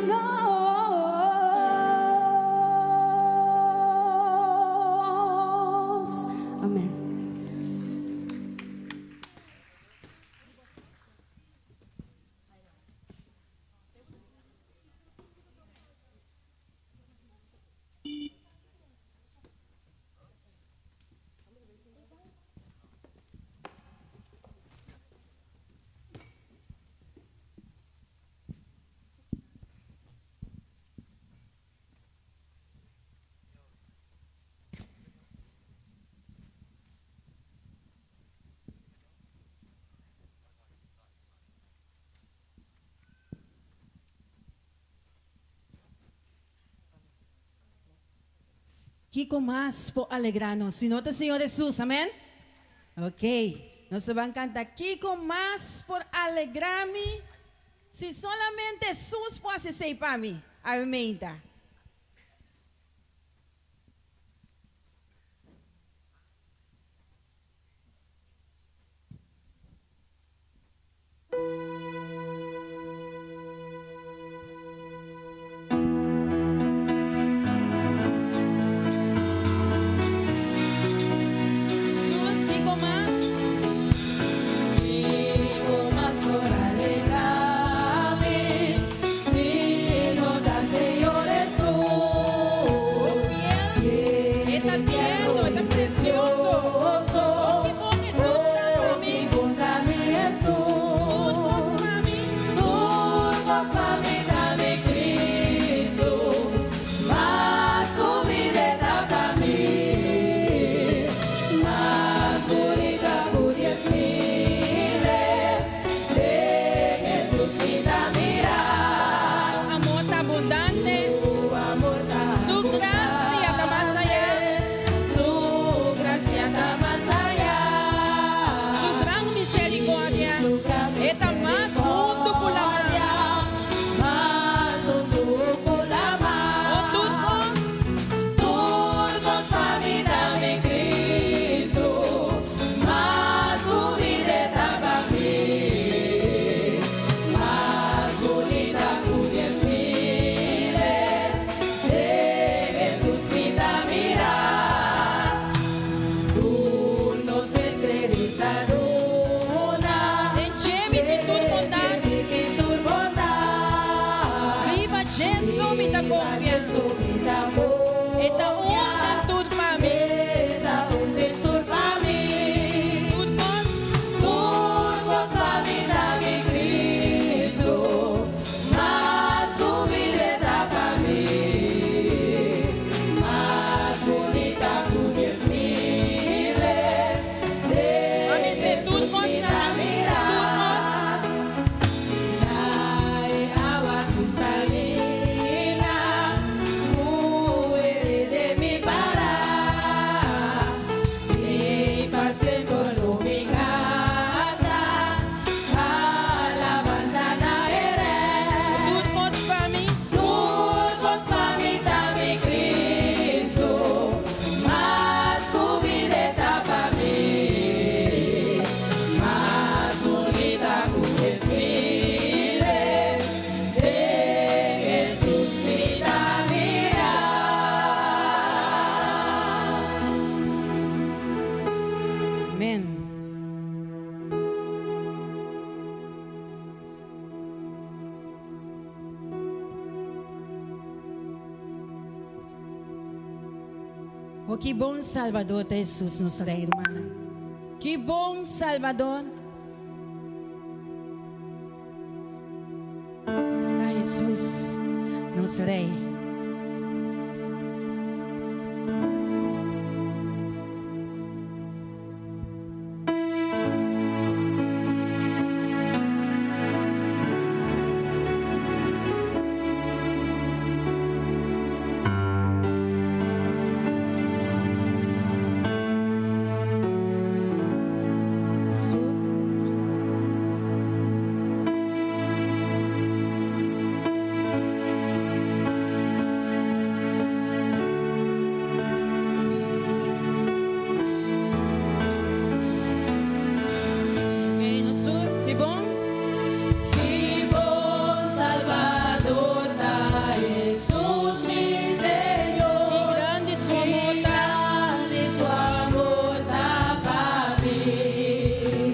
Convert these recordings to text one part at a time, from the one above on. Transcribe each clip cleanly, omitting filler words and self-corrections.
nos. Amen. Kiko mas por alegrá nos si no ta Señor Hesus? Amèn? Ok, nos ta ban kanta Kiko mas por alegrá mi si solamente Hesus por hasi esei pa mi? Awe meinta. Kiko mas? Kiko mas por alegrá mi si no ta Señor Hesus? E ta tierno, e ta precioso. Oh, ki bon Hesus ta pa mi. Tur cos pa mi. Tur cos pa mi ta mi Cristo, mas cu bida ta pa mi, mas bunita cu dies miles, den Jesus mi ta mira. Su amor ta abundante. Su amor ta Su gracia ta mas ayá. Su gracia ta mas ayá. Su gran misericordia. E ta mas hundu cu lama. Mas hundu cu lama. Oh, tur cos. Tur cos pa mi ta mi Cristo, mas cu bida ta pa mi, mas bunita cu dies miles, den Jesus mi ta mira. Tur nos mester e ta duna. Den dje mi tin tur bondad. Den dje mi tin tur bondad. Riba Jesu mi ta confia. E ta un den tur pa mi. E ta un den tur pa mi. Tur cos. Tur cos pa mi ta mi Cristo, mas cu bida ta pa mi, mas bunita cu dies miles, den Mami se tur Jesus cos mi ta ta mi. mira. Tur cos. Na e awa cristalina, cu e mi para. Y pa semper lo mi canta, alabanza na e Rey. Tur cos pa mi. Tur cos pa mi ta mi Cristo, mas cu bida ta pa mi, mas bunita cu dies miles, den Jesus mi ta mira. Amen. Oh, ki bon Salvador ta Jesus nos Rey, rumannan. Ki bon Salvador ta Jesus nos Rey. Stoel. Jesus mi Señor. Ki grandi su amor Ki ta. grandi su amor ta pa mi.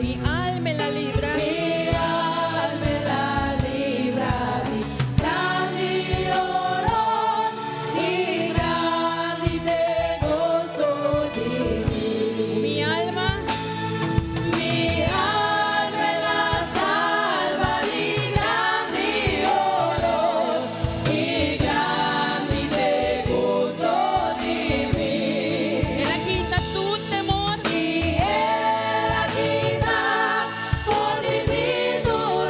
Mi alma el a libra. Mi alma el a libra di grandi horor i grandi t'e goso di mi. Mi alma. Mi alma el a salba di grandi horor i grandi t'e goso di mi. El a kita tur temor. I el a kita for di mi tur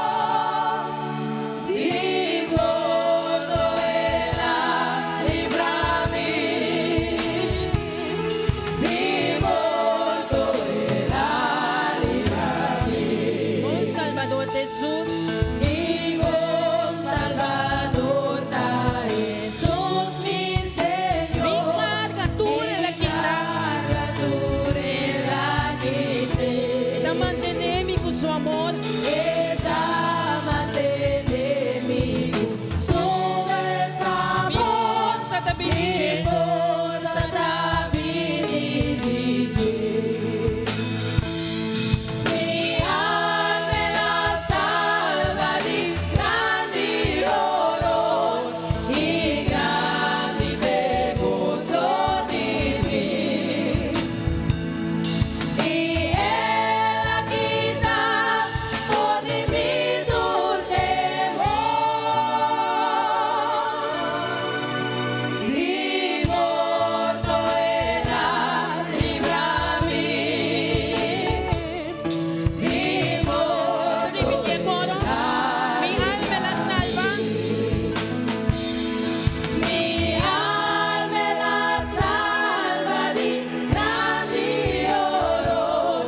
temor. Di morto el a libra mi. Di morto el a libra mi. Bon Salbador Jesus. Ki bon Salbador ta Jesus mi Señor. Mi karga tur el a kita. Karga tur el a kita. E ta mantené mi ku su amor. E ta mantené mi ku su Mi amor. forsa ta Mi bini. forsa ta bini di dje. Mi alma el a salba di grandi horor i grandi t'e goso di mi. I el a kita for di mi tur temor. Di morto el a libra mi. Di morto Ripetí e koro. Mi alma el a salba. Mi alma el a salba di grandi horor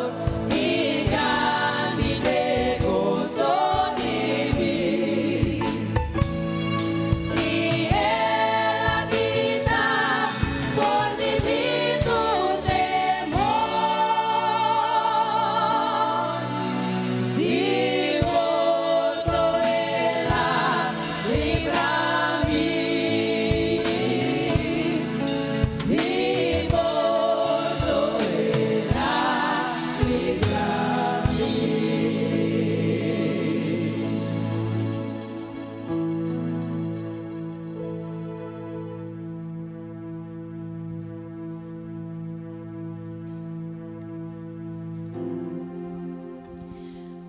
i grandi t'e goso di mi. I el a kita for di mi tur temor. Di morto el a libra mi. Di morto el a libra mi.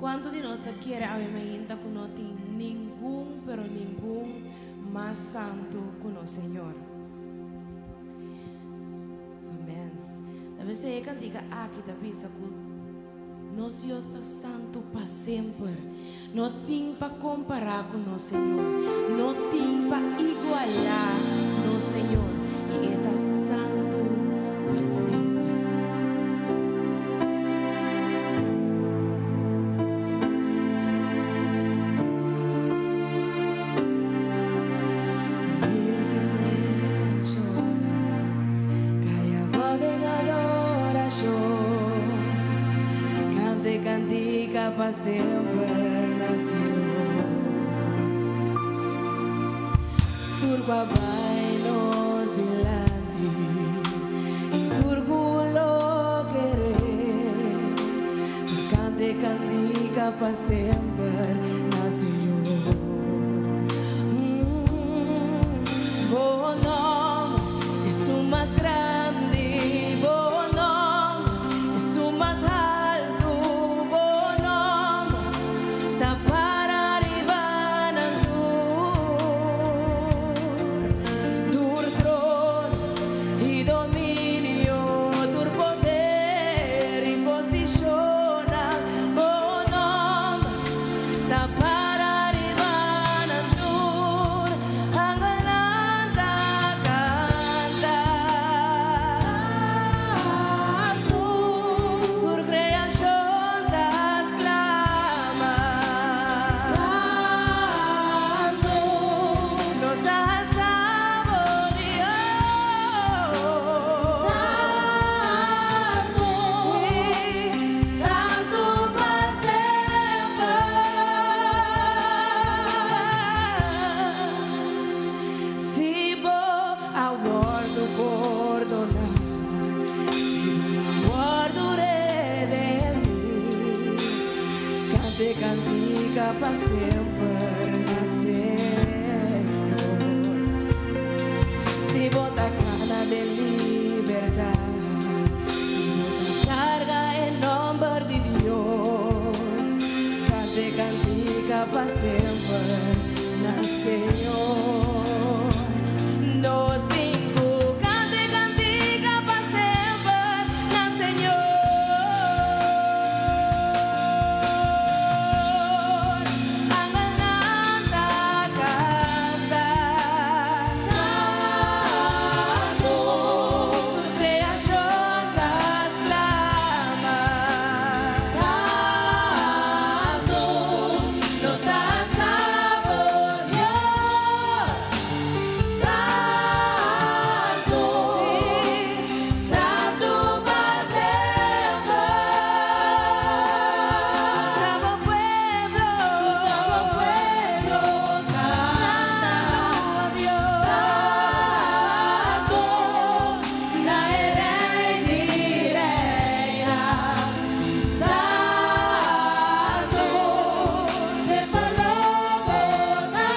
Kuantu di nos ta kere awe mainta ku no tin ningun, pero ningun mas santu ku nos Señor? Amèn. Ta p'esei e kantika aki ta bisa ku nos Dios ta santu pa semper. No tin pa kompará ku nos Señor. No tin pa igualá nos Señor. I e ta santu pa semper. Mil generashon kai abou den adorashon, kanta e kantika pa semper na Señor. Tur ku a bai nos dilanti i tur ku lo kere, kanta e kantika pa semper na Señor. Bo nòmber ta esun mas grandi, bo nòmber ta esun mas haltu, bo nòmber ta para riba nan tur. Tur trono i dominio, tur poder i posishon, bo nòmber Na Señor. Nos tin ku kanta e kantika pa semper na Señor. Angelnan ta kanta. Santu, kreashon ta sklama. Santu, nos ta alsa bo Dios. Santu, santu pa semper. Skucha bo pueblo, skucha bo pueblo kanta. Santu, na e Rei di Reinan. Santu, semper lo bo ta.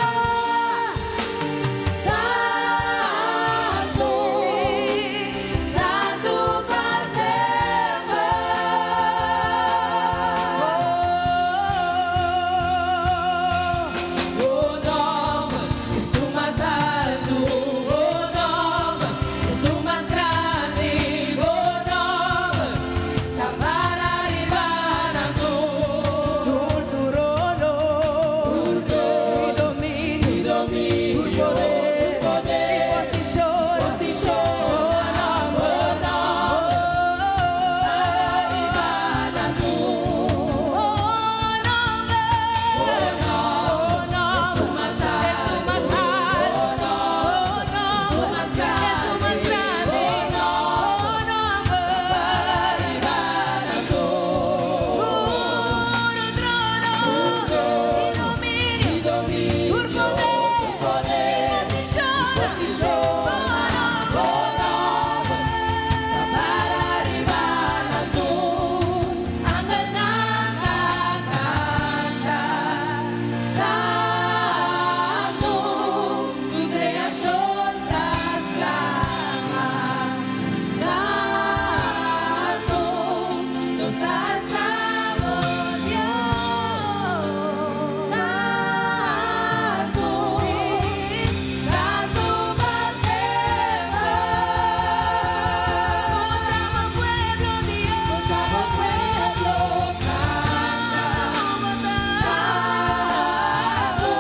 Santu, santu pa semper. Bo nòmber ta mas altu, bo nòmber ta mas grandi, bo nòmber ta para riba nan tur. Tur trono, i dominio, i dominio, poder, i posishon, posishon, bo nòmber para riba nan tur. Bo nòmber, bo nòmber, mas altu, mas altu, mas grandi, mas grandi, bo nòmber para riba nan tur. Tur trono, i dominio, tur poder, i posishon, bo nòmber para riba nan tur. Angelnan ta kanta, Santu, tur kreashon ta sklama. Santu, nos ta alsa bo Dios. Santu, santu pa semper. Skucha pueblo Dios, skucha pueblo kanta. Santu,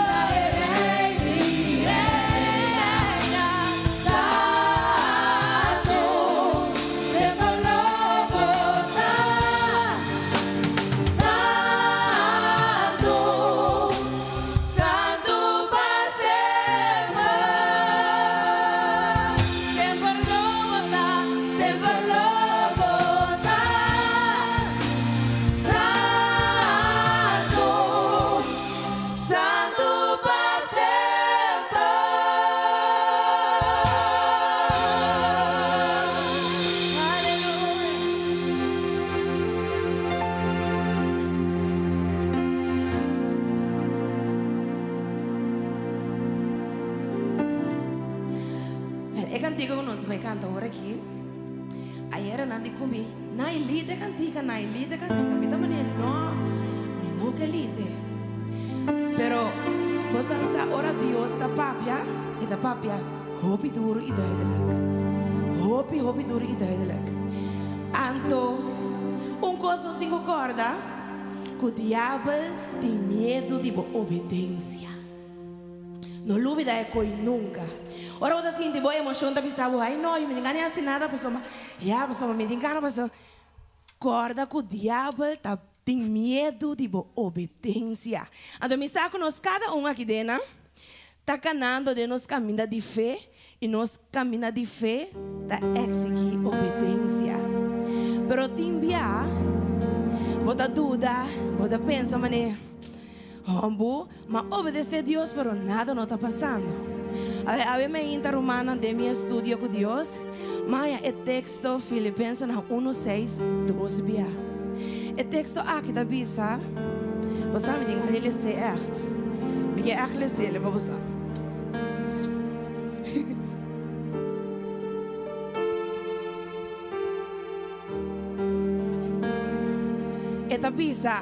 na e Rei di Reinan. Santu, semper lo bo ta. Santu, santu pa semper. Semper lo bo ta, semper lo bo ta. Santu, santu pa semper. Aleluya. E kantika ku nos ta bai kanta ora aki, ayera nan di ku mi, Nailita e kantika, Nailita e kantika. Mi ta manera, no, mi no ke lite. Pero bo sa sa ora Dios ta papia, e ta papia hopi duru i duidelijk. Hopi, hopi duru i duidelijk. Anto, un kos nos tin ku kòrda, ku diabel tin miedu di bo obedensia. No lubida e koi nunka. Ora bo ta sinti bo emoshon ta bisa bo, ai no, mi tin gana di hasi nada pasobra, ya pasobra mi tin gana pasobra. Kòrda ku diabel ta tin miedu di bo obedensia. Anto mi sa ku nos kada un aki den nan ta kanando den nos kaminda di fe i nos kaminda di fe ta eksigí obedensia. Pero tin bia bo ta duda, bo ta pensa manera, Hombu, m'a obedesé Dios pero nada no ta pasando. Awe, awe meinta rumannan den mi estudio ku Dios, m'a haña e teksto Filipensenan unu seis dos bia. E teksto aki ta bisa, Bo sa mi tin gana di les'é ègt. Mi ke ègt les'é pa bo sa. E ta bisa.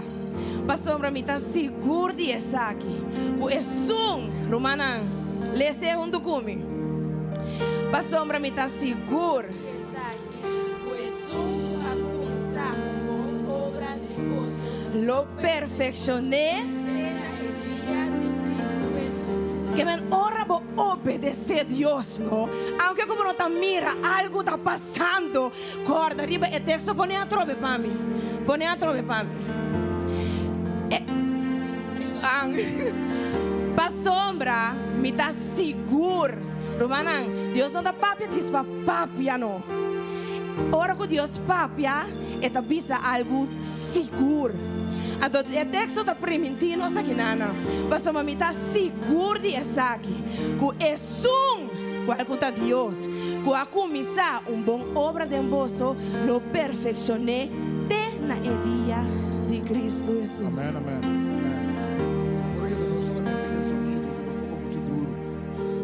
Pasobra mi ta sigur di esaki, ku esun, rumannan, lese huntu ku mi. Pasobra mi ta sigur. Di esaki, ku esun ku a kuminsá un bon obra den boso. Lo perfekshon'é. Te na e dia di Kristu Hesus. Ke men ora bo obedesé Dios, no? Aunke ku bo no ta mira algu ta pasando, Corda riba e texto pone atrobe pa mi. Pone atrobe pa mi. E an pasobra mi ta sigur. Rumannan, Dios no ta papia djis pa papia no. Ora cu Dios papia, e ta bisa algu sigur. Anto e texto ta priminti nos aki nana. Pasobra mi ta sigur di esaki, cu esun. Cual cu ta Dios, cu a cuminsa un bon obra den boso, lo perfeccion'é te na e dia di Cristo Hesus. Amen, amen, amen. Si por yuda nos solamente cu e sonido cu ta un poco mucho duro.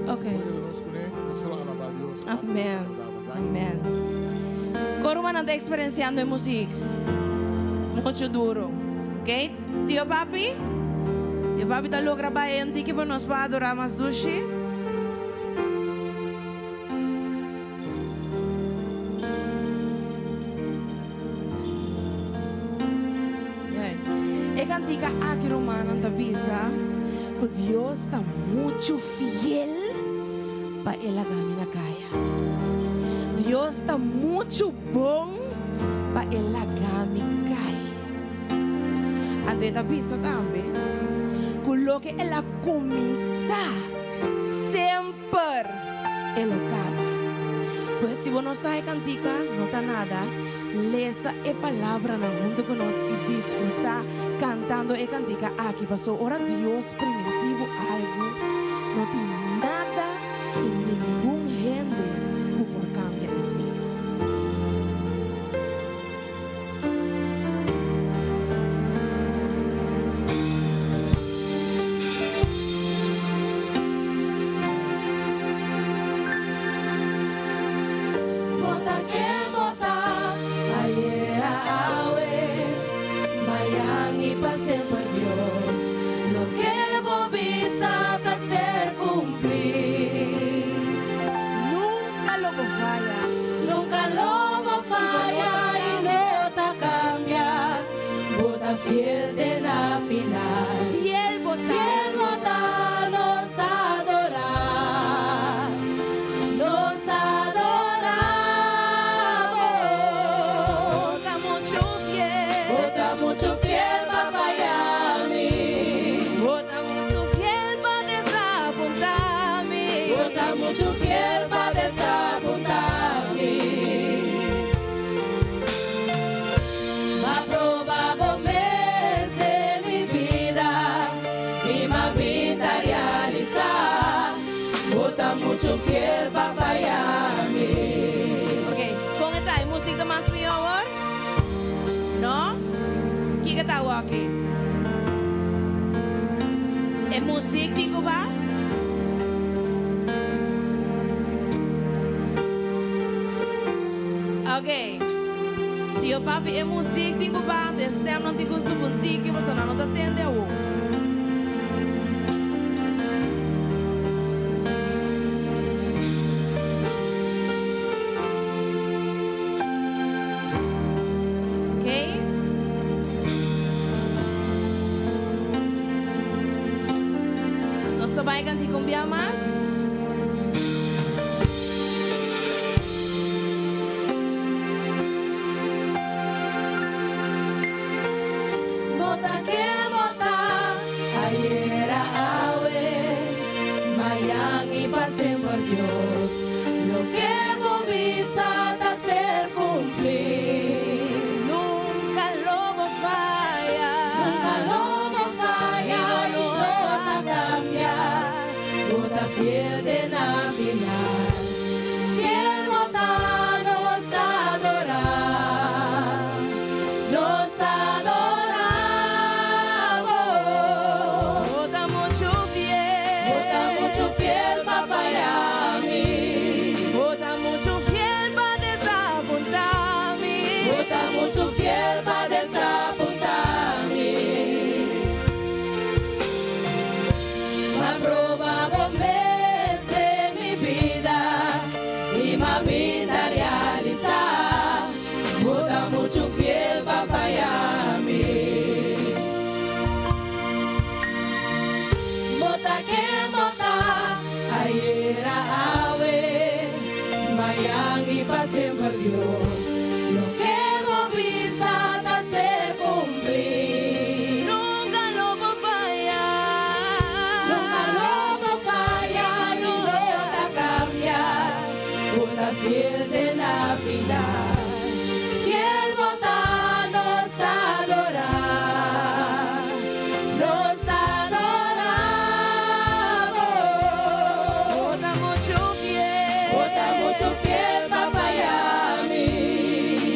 Ok. Si por yuda nos cune, nos lo alaba Dios. Basta nos Amen, agradabel. Danki. amen. Con rumannan ta experienciando e muziek mucho duro? Ok, Tio Papi? Tio Papi ta logra bai un tiki pa nos por adora mas dushi? Juist. E kantika aki rumannan ta bisa ku Dios ta muchu fiel pa e laga mi na kaya. Dios ta muchu bon pa e laga mi kai. Anto e ta bisa tambe ku loke el a kuminsá semper e lo kaba. Pues si bo no sa e kantika, no ta nada, lesa e palabranan huntu ku nos i disfrutá kantando e kantika aki, pasobra ora Dios primintí bo algu, no tin nada i ningun hende ku por kambia esei. Bo ta ken bo ta, ayera, awe, mayan i pa semper Dios, loke bo bisa ta ser cumplí. Nunca lo bo faya. Nunca lo bo faya i no ta cambia, bo ta fiel te na final. Fiel bo ta. Fiel bo ta, nos ta adora, nos ta adora bo. Bo ta mucho fiel. Bo ta mucho fiel pa faya mi. Bo ta mucho fiel pa desapunta mi. Bo ta mucho fiel pa desapunta mi. M'a proba bo mes den mi bida i m'a bin ta realisa bo ta mucho fiel pa faya mi. Ok, con e ta? E music ta mas miho awor? No? Kiko ta awor aki? E music tin cu ba? Ok. Tio papi, e music tin cu ba, anto e stemnan tin cu subi un tiki pasobra nan no ta tende awor. Ok. Nos ta bai cantica un bia mas. Bo ta ken bo ta, ayera, awe, mayan i pa semper Dios, loke bo bisa ta ser cumplí. Nunca lo bo faya. Nunca lo bo faya i no ta cambia, bo ta fiel te na final. Fiel bo ta, nos ta adora, nos ta adora bo. Bo ta mucho fiel. Bo ta mucho fiel pa faya mi. Bo ta mucho fiel pa desapunta mi. Bo ta mucho fiel pa desapunta mi. ta ken bo ta, ayera, awe, mañan i pa semper Dios. Loke bo bisa ta ser kumplí. Nunka lo bo faya. Nunka lo bo faya, i no ta kambia. Bo ta fiel te na final. Fiel bo ta, nos ta adorá. Nos ta adorá bo. Bo ta muchu fiel. Bo ta muchu fiel pa faya mi.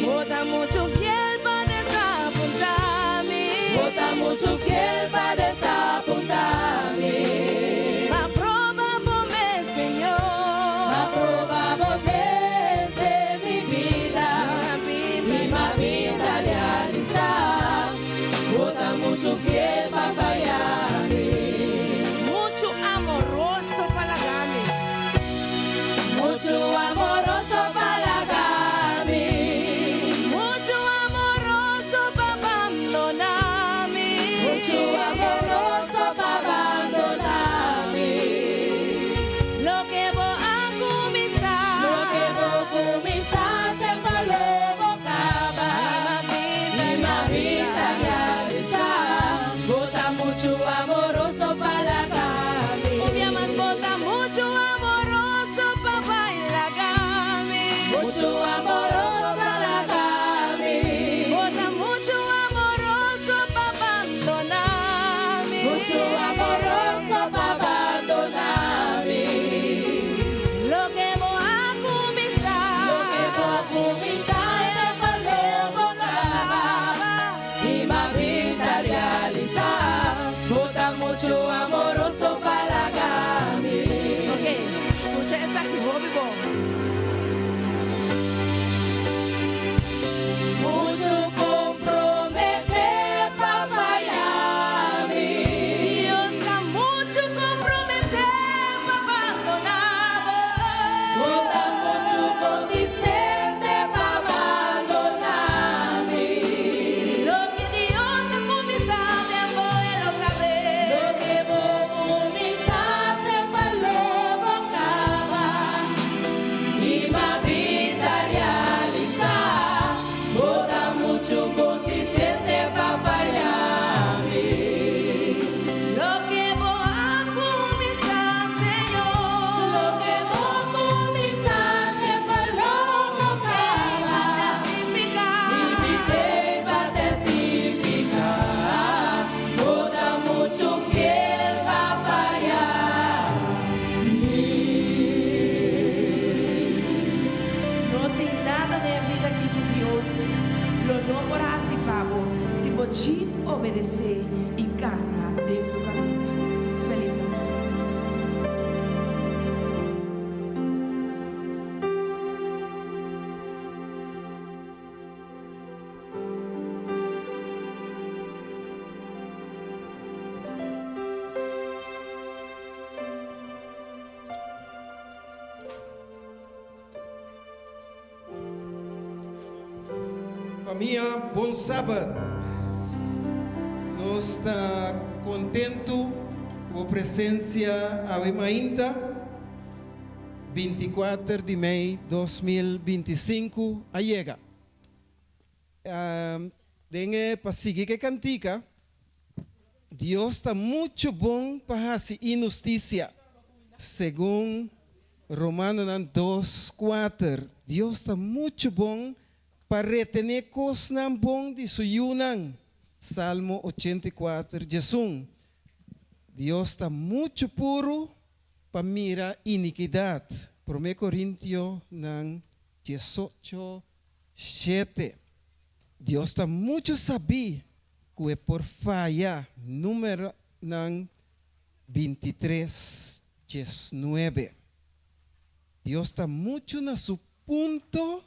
Bo ta muchu fiel pa desapuntá mi. Bo ta muchu fiel pa desapuntá mi. M'a proba bo mes, Señor. M'a proba bo mes den mi bida. I m'a bin ta realisá. Bo ta muchu fiel pa faya mi. Muchu amoroso pa laga mi. Muchu amoroso pa laga mi. Muchu amoroso pa bandoná mi. Muchu amoroso pa bandoná mi. Loke bo a kuminsá. Loke bo kuminsá semper lo bo kaba. I m'a bin ta realisá. Bo ta muchu amoroso pa laga mi. Un bia mas bo ta muchu amoroso pa bai laga mi. Muchu amoroso pa laga mi. Bo ta muchu amoroso pa bandoná mi. Muchu amoroso pa bandoná mi. Loke bo a kuminsá. Loke bo kuminsá semper lo bo kaba. I m'a bin ta realisá. Bo ta muchu amoroso pa laga mi. Ok, skucha esaki hopi bon. Muchu komprometé pa faya mi. Dios ta muchu komprometé pa bandoná bo. Bo ta muchu konsistente pa bandoná mi. Loke Dios a kuminsá den bo e lo kab'é. Loke bo kuminsá semper lo bo kaba. I m'a bin ta realisá. Bo ta muchu konsistente pa faya mi. Loke bo a kuminsá, Señor. Loke bo kuminsá semper lo bo kaba. Testifiká. I mi t'ei pa testifiká. Bo ta muchu fiel pa faya mi. No tin nada den bida aki ku Dios lo no por hasi pa bo si bo djis obedesé i kana den su kaminda. Felis Sabat. Famia, bon sabat. Nos ta kontentu ku bo presensia awe mainta, 24 di mei 2025 a yega. Den e pa sigui ku e kantika, Dios ta muchu bon pa hasi inhustisia, segun Romanonan dos, kuater, Dios ta muchu bon pa retené kosnan bon di su yunan, Salmo 84, 11, Dios ta muchu puru pa mira inikidat, Promé Korintionan 18, 7, Dios ta muchu sabí ku e por faya, Númeronan 23, 19. Dios ta muchu na su punto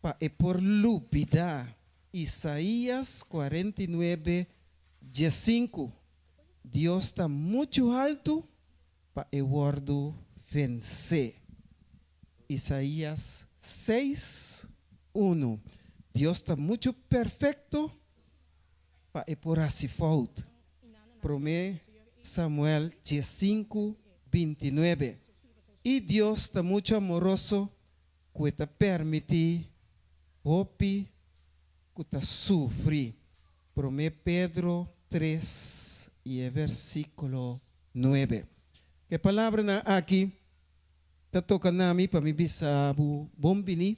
pa e por lubidá, Isaías 49, 15. Dios ta muchu haltu pa e wòrdu vensé, Isaías 6, 1. Dios ta muchu perfekto pa e por hasi fout, Promé. Samuel diesinku, bintinuebe. I Dios ta muchu amoroso ku e ta permití hopi ku ta sufri. Promé Pedro tres i e versíkulo nuebe. E palabranan aki ta toka na mi pa mi bisa bo bon bini,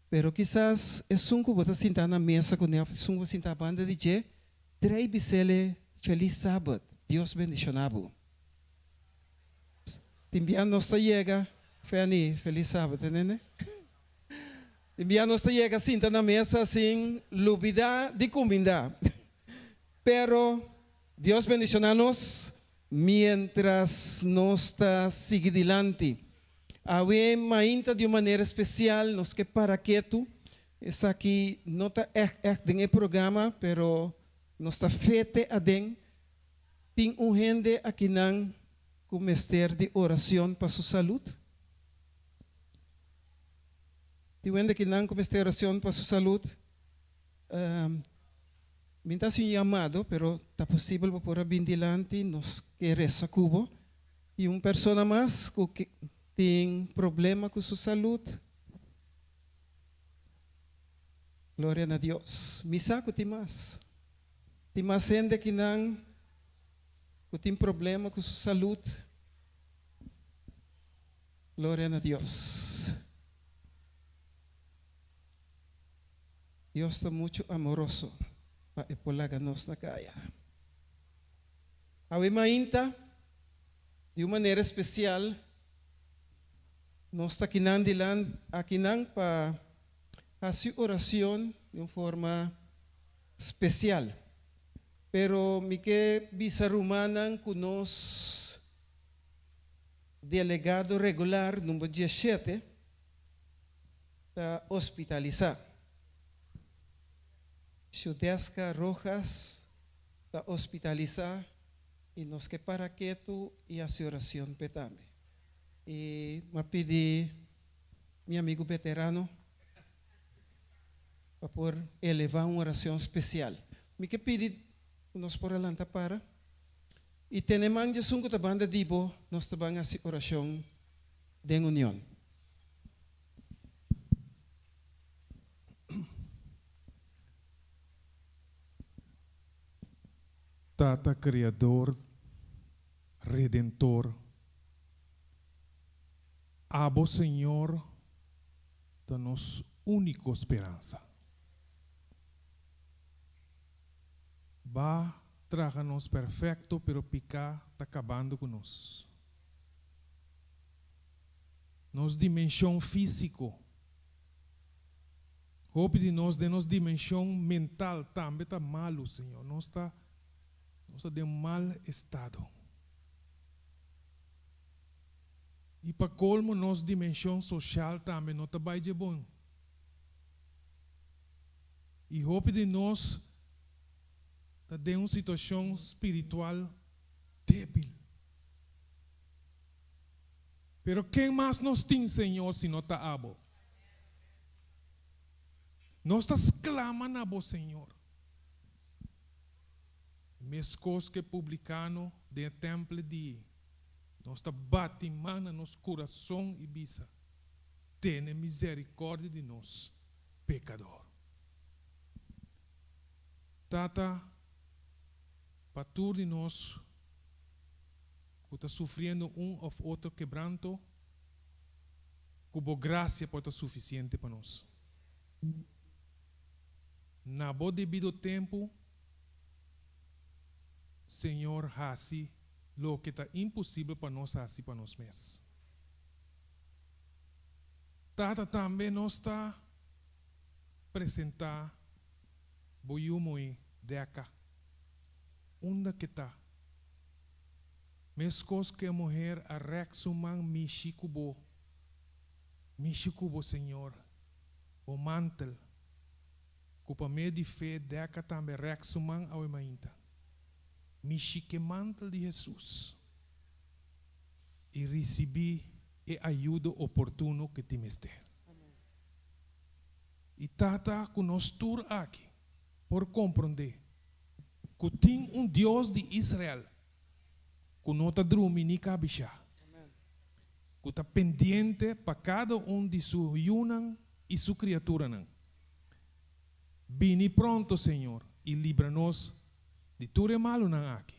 pero kisas esun ku bo ta sinta na mesa kuné òf esun ku bo sinta banda di dje, Trei bisele Felis Sabat, Dios bendiciona bo. Tin bia nos ta yega, Fanny, Felis Sabat he nene. Tin bia nos ta yega sinta na mesa sin lubida di cuminda. Pero Dios bendiciona nos mientras nos ta sigui dilanti. Awe mainta di un manera especial nos ke para ketu. Esaki no ta ègt ègt den e programa, pero nos ta fete aden. Tin un hende akinan ku mester di oracion pa su salud? Tin un hende akinan ku mester oracion pa su salud? Mi ta haci un yamado, pero ta posibel bo por a bin dilanti, nos ke resa ku bo. Tin un persona mas ku tin problema ku su salud? Gloria na Dios. Mi sa ku tin mas. Tin mas hende akinan ku tin problema ku su salud. Gloria na Dios. Dios ta muchu amoroso pa e por laga nos na kaya. Awe mainta, di un manera spesial, Nos ta kinan dilan akinan pa haci oracion di un forma special. Pero mi ke bisa rumannan cu nos delegado regular number dieshete ta hospitalisa. Shudeska Rojas ta hospitalisa y nos ke para ketu y haci oracion p'e tambe. I m'a pidi mi amigu veterano pa por elevá un oracion special. Mi ke pidi ku nos por a lanta para i tene man djesun ku ta banda di bo, nos ta ban hasi oracion den union. Tata Creador, Redentor. Abo, Señor, ta nos úniko speransa. Ba traha nos perfekto, pero piká ta kabando ku nos. Nos dimenshon físiko, hopi di nos den nos dimenshon mental tambe ta malu, Señor. Nos ta nos ta den mal estado. I pa kolmo nos dimenshon soshal tambe no ta bai dje bon. I hopi di nos ta den un situashon spiritual débil. Pero ken mas nos tin, Señor, si no ta Abo? Nos ta sklama na Bo, Señor. Meskos ku e publikano den e tèmpel di nos ta bati man na nos kurason i bisa, Tene mizerikòrdia di nos, pekador. Tata, pa tur di nos ku ta sufriendo un òf otro kebranto, ku Bo grasia por ta sufisiente pa nos. Na Bo debido tempu, Señor, hasi loke ta imposibel pa nos hasi pa nos mes. Tata, tambe nos ta presentá Bo yu muhé Deka, unda ke ta. Meskos ku e muher a rèk su man mishi ku Bo, mishi ku Bo, Señor, Bo mantel. Ku pa medio di fe Deka tambe rèk su man awe mainta. Mishi k'e mantel di Hesus i risibí e ayudo oportuno ku e tin mester. I Tata ku nos tur aki por komprondé ku tin un Dios di Israel. Ku no ta drumi ni kabishá. Ku ta pendiente pa kada un di su yunan i su kriaturanan. Bini pronto, Señor, i libra nos di tur e malunan aki.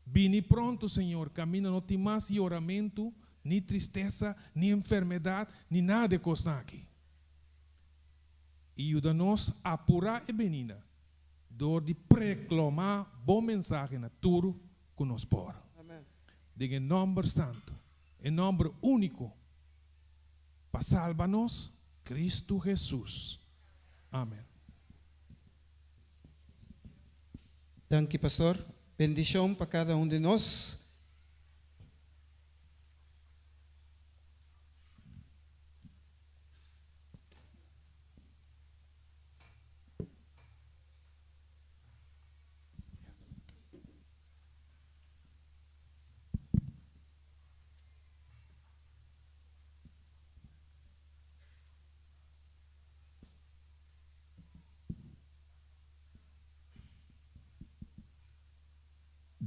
Bini pronto, Señor, kaminda no tin mas yoramentu, ni tristesa, ni enfermedat, ni nada di e kosnan aki. I yuda nos apurá e benida dor di preklomá Bo mensahe na tur ku nos por. Den e nòmber santu, e nòmber úniko pa salba nos, Kristu Hesus. Amen. Danki pastor. Bendishon pa kada un di nos.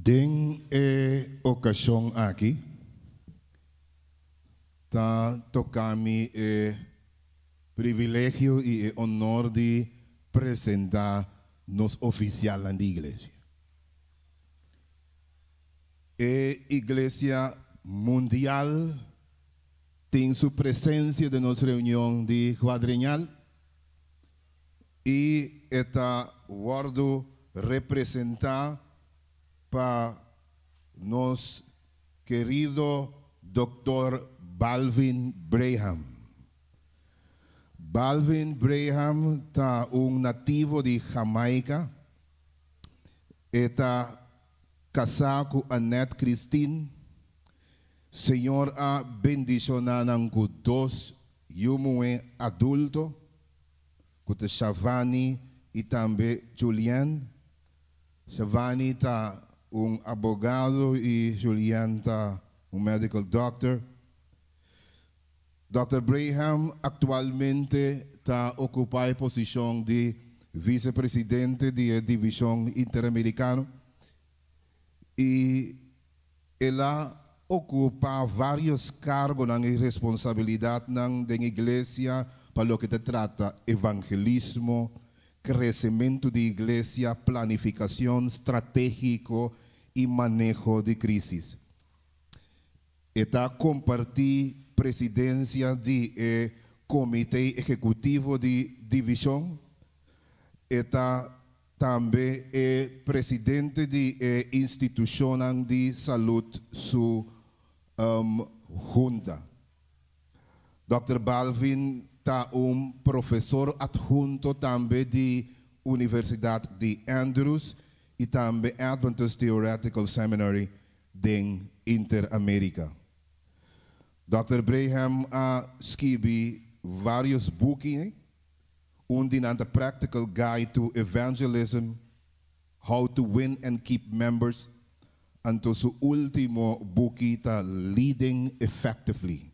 Den e okashon aki ta toka mi e privilegio i e honor di presentá nos ofisialnan di iglesia. E iglesia mundial tin su presensia den nos reunion di kuadreñal i e ta wòrdu representá pa nos kerido Dòktor Balvin Braham. Balvin Braham ta un nativo di Jamaica. E ta kasá ku Annette Christine. Señor a bendishoná nan ku dos yu muhé adulto, ku ta Shavani i tambe Julianne. Shavani ta un abogado i Julianne ta un medical doctor. Dòkter Braham aktualmente ta okupá e posishon di visepresidente di e Divishon Interamerikano i el a okupá vários kargonan i responsabilidatnan den iglesia pa loke ta trata evangelismo, kresementu di iglesia, planifikashon stratégiko i maneho di krísis. E ta kompartí presidensia di e Komité Ehekutivo di Divishon. E ta tambe e presidente di e institushonnan di salud su hunta. Dòkter Balvin ta un profesor adhunto tambe di Universidat di Andrews i tambe Adventist Theoretical Seminary den Inter-Amerika. Dòkter Braham a skibi vários buki, un di nan ta Practical Guide to Evangelism, How to Win and Keep Members, anto su último buki ta Leading Effectively.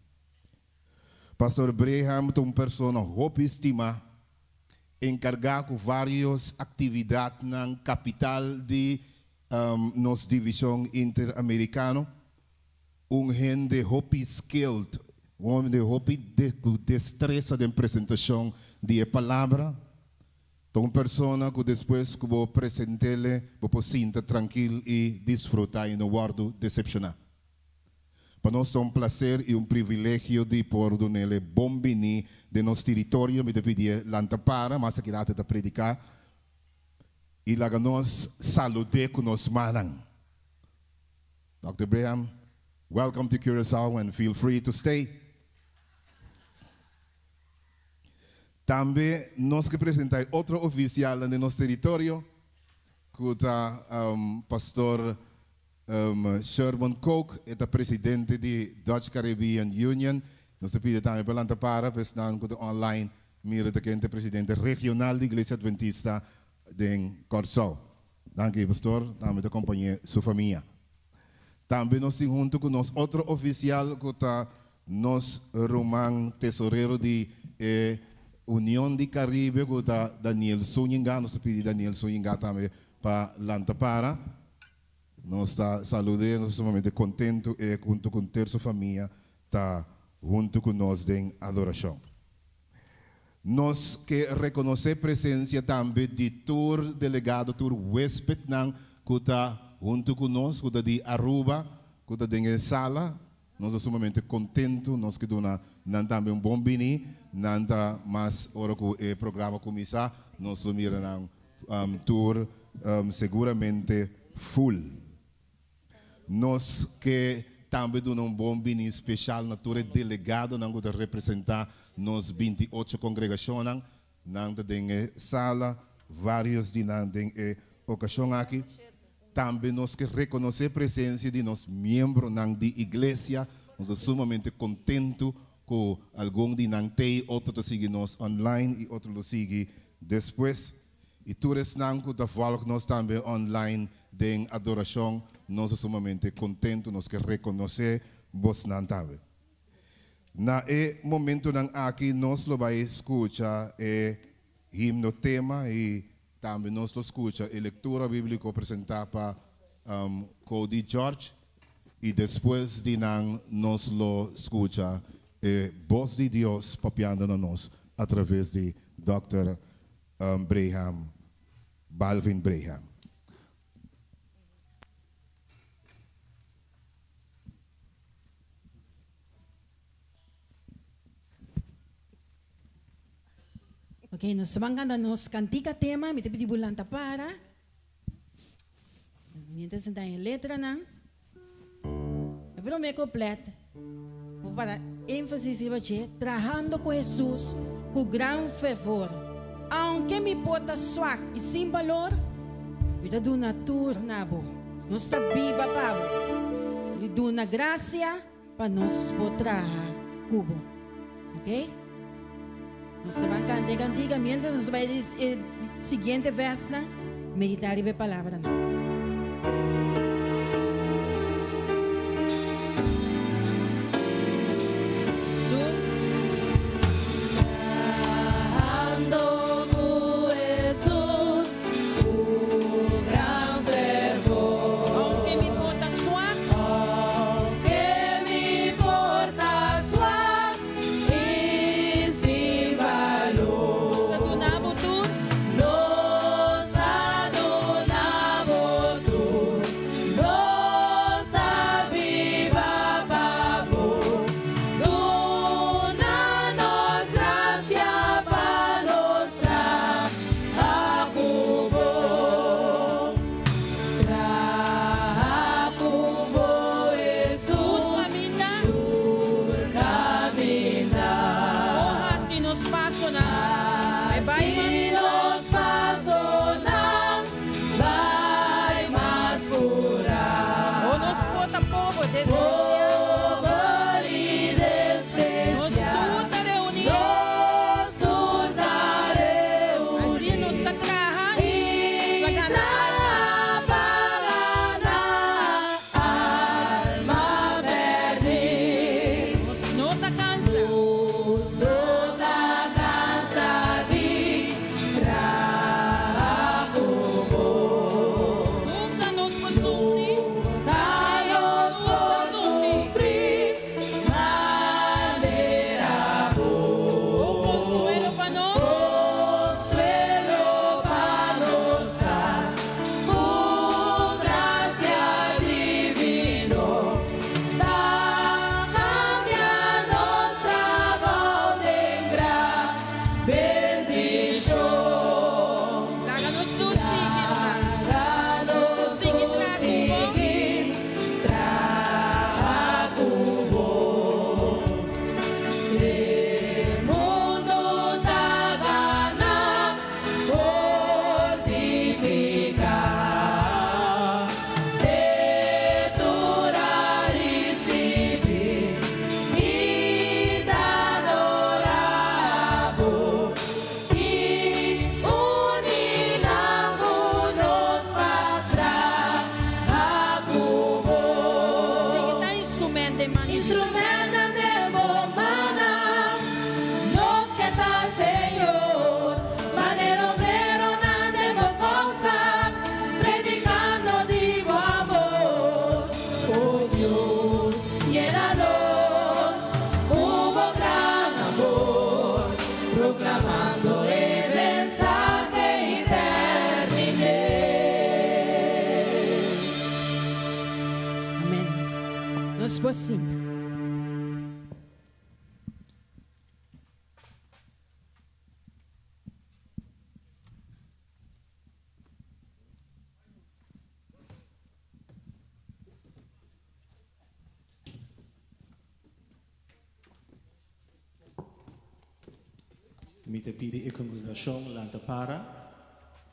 Pastor Braham ta un persona hopi stimá, enkargá ku vários aktividatnan kapital di nos divishon Interamerikano, un hende hopi skilled, un hende hopi ku destresa den presentashon di e palabra, ta un persona ku despues ku bo present'ele bo por sinta trankil i disfruta i no wòrdu desepshoná. Pa nos ta un plaser i un privilegio di por dun'ele bon bini den nos tiritorio. Mi ta pidié lanta para, mas aki rato e ta prediká. I laga nos salud'é ku nos mannan. Dòkter Braham, welcome to Curaçao and feel free to stay. Tambe nos ke presentá e otro ofisialnan den nos teritorio, ku ta Pastor Sherman Kook, e ta presidente di Dutch Caribbean Union. Nos ta pidi tambe pa lanta para pa esnan ku ta online mira ta ken ta e presidente regional di Iglesia Adventista den Kòrsou. Danki pastor, tambe ta kompañ'é su famia. Tambe nos tin huntu ku nos otro ofisial ku ta nos ruman tesorero di e Union di Karibe ku ta Daniel Zúñiga. Nos ta pidi Daniel Zúñiga tambe pa lanta para. Nos ta salud'é, nos ta sumamente kontentu e huntu ku henter su famia ta huntu ku nos den adorashon. Nos ke rekonosé presensia tambe di tur delegado, tur huéspetnan ku ta huntu ku nos, ku ta di Aruba, ku ta den e sala. Nos ta sumamente kontentu, nos ke duna nan tambe un bon bini. Nan ta mas ora ku e programa kuminsá, nos lo mira nan tur seguramente full. Nos ke tambe duna un bon bini speshal na tur e delegadonan ku ta representá nos 28 kongregashonnan. Nan ta den e sala, vários di nan den e okashon aki. Tambe nos ke rekonosé presensia di nos miembronan di iglesia. Nos ta sumamente kontentu ku algun di nan t'ei, otro ta sigui nos online i otro lo sigui despues. I tur esnan ku ta vòlg nos tambe online den adorashon, nos ta sumamente kontentu, nos ke rekonosé bosnan tambe. Na e momentunan aki nos lo bai skucha e himno tema i tambe nos lo skucha e lektura bíbliko presentá pa Cody George i despues di nan nos lo skucha e bos di Dios papiando na nos atraves di Dòkter Breham, Balvin Breham. Ok, nos ta ban canta nos cantica tema, mi ta pidi bo lanta para. Mientras ta e letranan. E prome couplet, bo para énfasis riba dje, trahando cu Hesus cu gran fervor. Aunke mi por ta swak i sin balor, mi ta duna tur na bo. Nos ta biba pa bo. Mi duna gracia pa nos por traha cu bo. Ok? Nos ta ban canta e cantica mientras nos bai e siguiente versnan, medita riba e palabranan. Su. Trahando cu Hesus cu gran fervor. Aunke mi por ta swak. Aunke mi por ta swak i sin balor. Nos ta duna bo tur. Nos ta duna bo tur. Nos ta biba pa bo. Duna nos gracia pa nos traha ku bo. Traha ku bo, Tur Hesus, kaminda. tur kaminda. O hasi nos pasonan. E bai mas Hasi purá. nos pasonan bai mas purá. O nos por ta pober, despresiá. Pober i Nos despresiá. tur ta reuní. Nos tur ta reuní. Asina nos ta traha I pa gana alma. traha pa gana alma pèrdí. Nos no ta kansa. Nos no ta kansa di traha ku bo. Nunka nos por sufri. Nunka nos por sufri manera bo. Un konsuelo pa nos. Konsuelo pa nos ta, ku grasia divino ta kambia nos trabou den gran bendishon. Laga nos tur sigui, ruman. Laga Nos nos sigui tur traha ku bo. sigui traha ku bo. E mundu ta gana for di piká. Te tur a risibí i ta adorá bo. I uní nan ku nos pa traha ku bo. Sigui ta instrumènt den man di Dios. Instrumènt den bo mannan, nos ke ta Señor, manera obreronan den bo kousa, predikando di bo amor. Nos por sinta. Mi ta pidi e kongregashon lanta para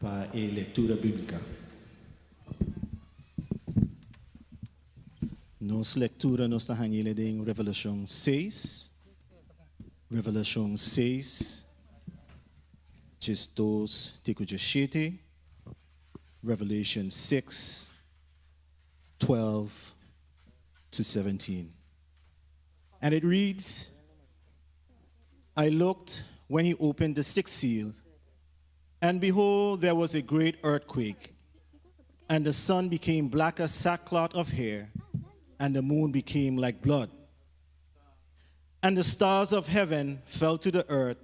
pa e lektura bíbliko. Nos lektura nos ta hañ'é den Revelashon 6. Revelashon 6, 12 te 7. Revelation 6, 12 to 17. And it reads, I looked when he opened the sixth seal, and behold, there was a great earthquake, and the sun became black as sackcloth of hair, and the moon became like blood. And the stars of heaven fell to the earth,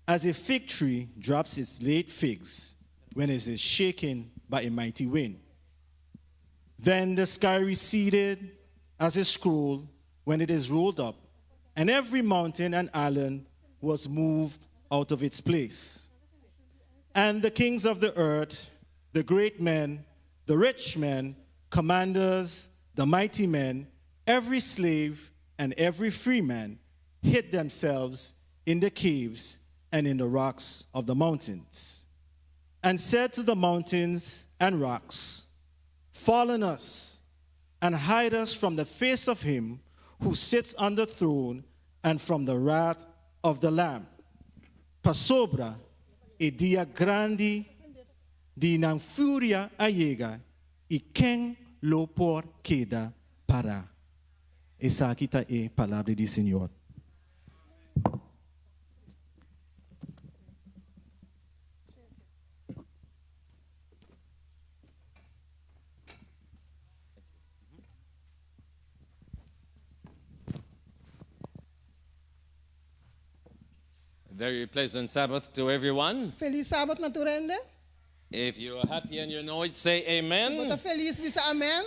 as a fig tree drops its late figs when it is shaken by a mighty wind. Then the sky receded as a scroll when it is rolled up, and every mountain and island was moved out of its place. And the kings of the earth, the great men, the rich men, commanders, the mighty men, every slave and every free man hid themselves in the caves and in the rocks of the mountains, and said to the mountains and rocks, Fall on us and hide us from the face of him who sits on the throne and from the wrath of the Lamb. Pasobra e dia grandi di nan furia a yega i ken lo por keda para. Esaki ta e palabra di Señor. Very pleasant Sabbath to everyone. Felis sabat na tur hende. If you are happy and you know it, say Si amen. bo ta felis, bisa amèn.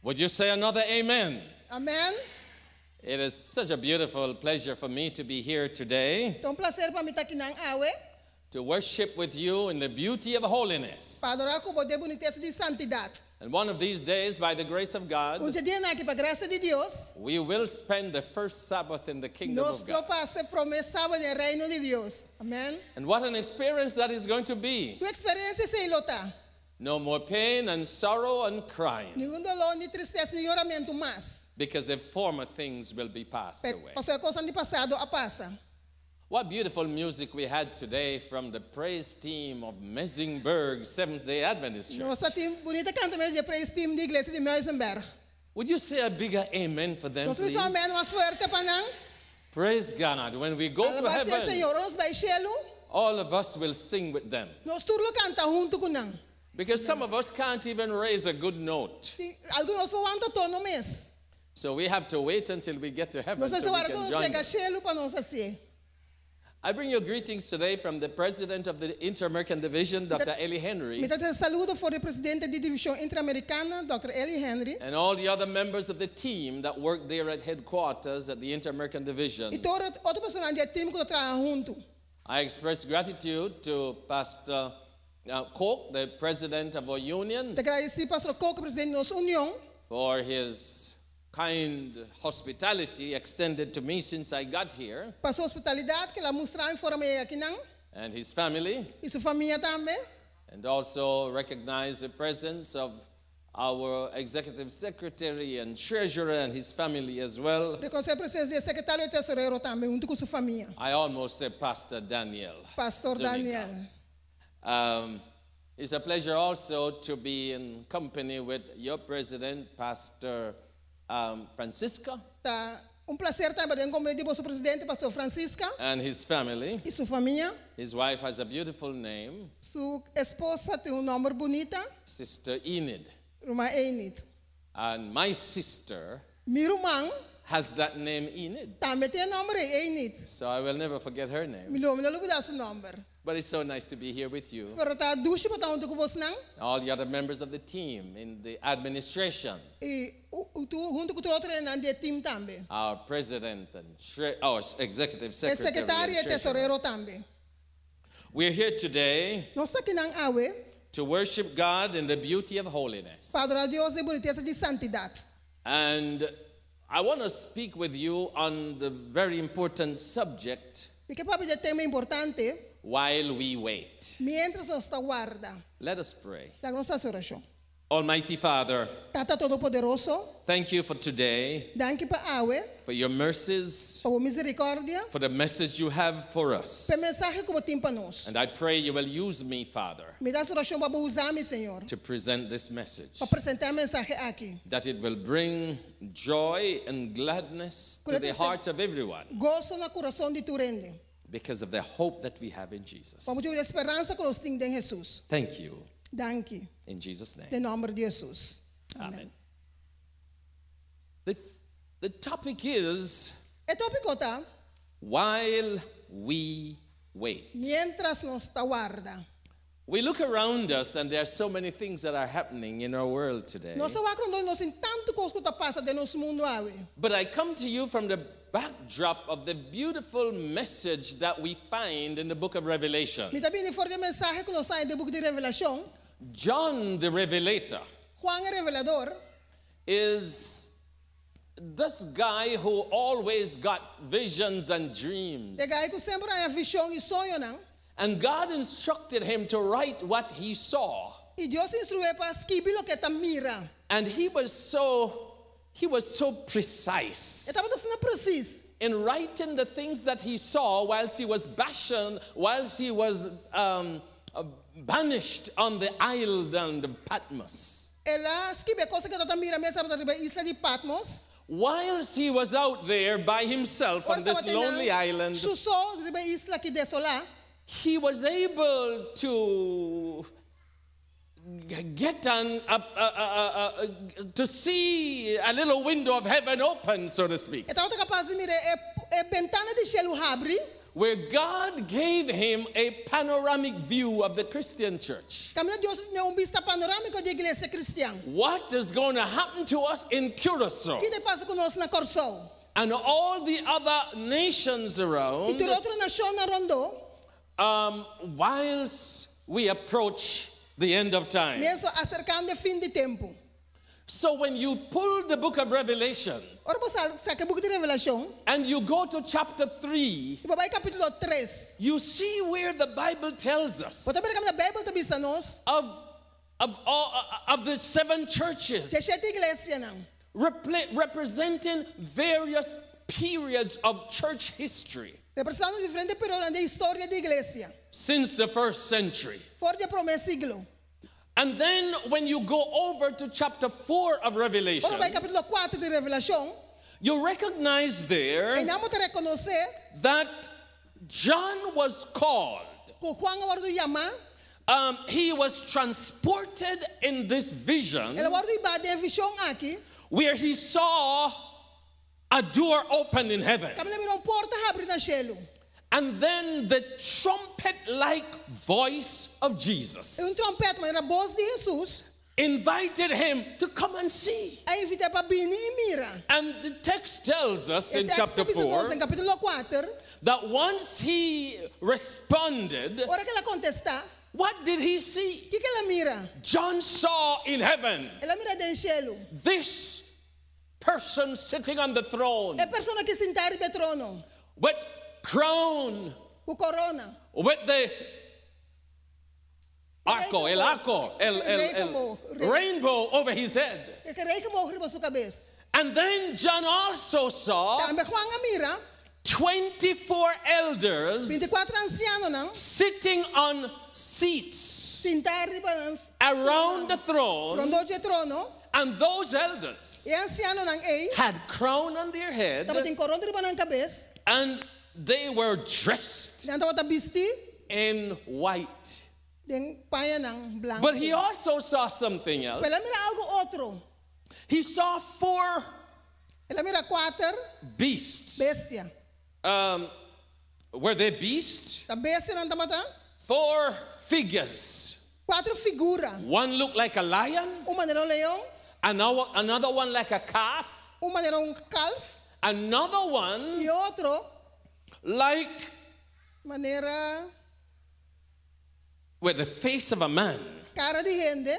Would you say another amen? Amèn. It is such a beautiful pleasure for me to be here today Ta un plaser pa mi ta akinan awe. to worship with you in the beauty of holiness. Pa adorá ku bo den bunitesa di santidat. And one of these days, by the grace of Un God, dia aki pa grasia di Dios, we will spend the first Sabbath in the kingdom nos of lo God. pasa promé sabat den reino di Dios. Amèn. And what an experience that is going to be. Ki eksperensia esei lo ta. No more pain and sorrow and crying, Ningun doló, ni tristesa, ni yoramentu mas. because the former things will be passed away. Pasobra e kosnan di pasado a pasa. What beautiful music we had today from the praise team of Messingburg Seventh day Adventist Church. Nos tabatin bunita kantamentu di praise team di iglesia di Muizenberg. Would you say a bigger amen for them, Nos please? bisa amèn mas fuerte pa nan. Praise God. When we go to Alabá sea heaven, Señor, nos bai shelu, all of us will sing with them. nos tur lo kanta huntu ku nan. Because some of us can't even raise a good note. Algun di nos no por wanta tono mes. So we have to wait until we get to heaven Nos so mester we warda can nos join yega them. shelu pa nos hasié. I bring you greetings today from the president of the Inter-American Division, Dr. Eli Henry, Mi ta trese saludo for di presidente di Divishon Interamerikano, Dr. Eli Henry, and all the other members of the team that work there at headquarters at the Inter-American Division. i tur otro personanan di e team ku ta traha huntu. I express gratitude to Pastor Koch, the president of our union, Ta gradisí Pastor Koch, presidente di nos union, for his kind hospitality extended to me since I got here, pa su hospitalidat ku el a mustra for di mi a yega akinan, and his family, i su famia tambe. and also recognize the presence of our executive secretary and treasurer and his family as well. Rekonosé presensia di sekretario i tesorero tambe, huntu ku su famia. I almost said Pastor Daniel. Pastor Zuniga. Daniel. It's a pleasure also to be in company with your president, Pastor Francisca, Ta un plaser tambe den kompania di boso presidente, Pastor Francisca, and his family. i su famia. His wife has a beautiful name, Su esposa tin un nòmber bunita, Sister Enid. Ruman Enid. And my sister Mi ruman has that name, Enid. tambe tin e nòmber Enid. So I will never forget her name. Mi lo no lubidá su nòmber. But it's so nice to be here with you. Pero ta dushi pa ta huntu ku boso. All the other members of the team in the administration, I huntu ku otro hendenan di team tambe. Our president and our executive E secretary sekretario and i treasurer. tesorero tambe. We're here today Nos ta akinan awe to worship God in the beauty of holiness. pa adorá Dios den bunitesa di santidat. And I want to speak with you on the very important subject, Mi ke papia di tema importante, while we wait. Mientras nos ta warda. Let us pray. Laga nos hasi orashon. Almighty Father, Tata Todopoderoso, thank you for today, danki pa awe, for your mercies, pa bo miserikòrdia, for the message you have for us. pa e mensahe ku bo tin pa nos. And I pray you will use me, Father, Mi ta hasi orashon pa bo usa mi, Señor, to present this message, pa presentá e mensahe aki. that it will bring joy and gladness to the heart of everyone Goso na kurason di tur hende. Because of the hope that we have in Jesus. Pa motibu di e speransa ku nos tin den Hesus. Thank you. Danki. In Jesus' name. Den nòmber di Hesus. Amen. The topic is E tópiko ta, while we wait. Mientras nos ta warda. We look around us and there are so many things that are happening in our world today. Nos ta wak rondó nos tin tantu kos ku ta pasa den nos mundu awe. But I come to you from the backdrop of the beautiful message that we find in the book of Revelation. Mi ta bini for di e mensahe ku nos ta haña den buki di Revelashon. John the Revelator Juan e Revelador is this guy who always got visions and dreams. E guy ku semper a haña vishon i soñonan. And God instructed him to write what he saw. I Dios a instruié pa skirbi loke e ta mira. And he was so precise E tabata asina presis. In writing the things that he saw whilst he was banished on the island of Patmos. El a skirbi kos ku e tabata mira mientras e tabata riba isla di Patmos. Whilst he was out there by himself on this lonely island, Su so riba isla aki desolá. He was able to get on to see a little window of heaven open, so to speak, E tabata kapas di mira e, e bentana di shelu habri. Where God gave him a panoramic view of the Christian church. Kaminda Dios a dun'é un bista panorámiko di iglesia kristian. What is going to happen to us in Curacao Kiko ta pasa ku nos na Kòrsou? And all the other nations I around tur otro nashonnan rondó. Whilst we approach the end of time? Mientras aserkando fin di tempu. So when you pull the book of Revelation Ora bo saka buki di Revelashon. And you go to chapter 3, I bo bai kapítulo 3. You see where the Bible tells us Bo ta mira kaminda Beibel ta bisa nos. of the seven churches Di e shete iglesianan. Representing various periods of church history Representando diferente periodo di historia di iglesia. Since the first century. For di promé siglo. And then when you go over to chapter 4 of Revelation, Ora bo bai kapítulo 4 di Revelashon. You recognize there Einan bo ta rekonosé that John was called. Ku Juan a wòrdu yamá. He was transported in this vision El a wòrdu hibá den e vishon aki. Where he saw a door open in heaven. Kaminda el a mira un porta habri na shelu. And then the trumpet like voice of Jesus I un tròmpèt, manera bos di Hesus. Invited him to come and see. A invit'é pa bini i mira. And the text tells us E in teksto chapter bisa nos 4 den kapítulo 4. That once he responded, Ora ku el a kontestá. What did he see? Kiko el a mira? John saw in heaven El a mira den shelu. This person sitting on the throne E persona aki sintá riba trono. With crown, Ku korona. With the arco, el arco, el rainbow over his head. E regenboog riba su kabes. And then John also saw Tambe Juan a mira. 24 elders 24 ansianonan. Sitting on seats Sintá riba around the throne. Rondó di e trono. And those elders E ansianonan ei. Had crown on their head Tabatin korona riba nan kabes. And they were dressed Nan tabata bistí in white. Den pañanan blanku. But he also saw something else. Pero el a mira algu otro. He saw four El a mira kuater beasts. Bestia. Were they beasts? Ta bestia nan tabata? Four figures. Kuater figura. One looked like a lion, Un manera un leon, another, another one like a calf, un manera un kalf another one i otro like manera with the face of a man, kara di hende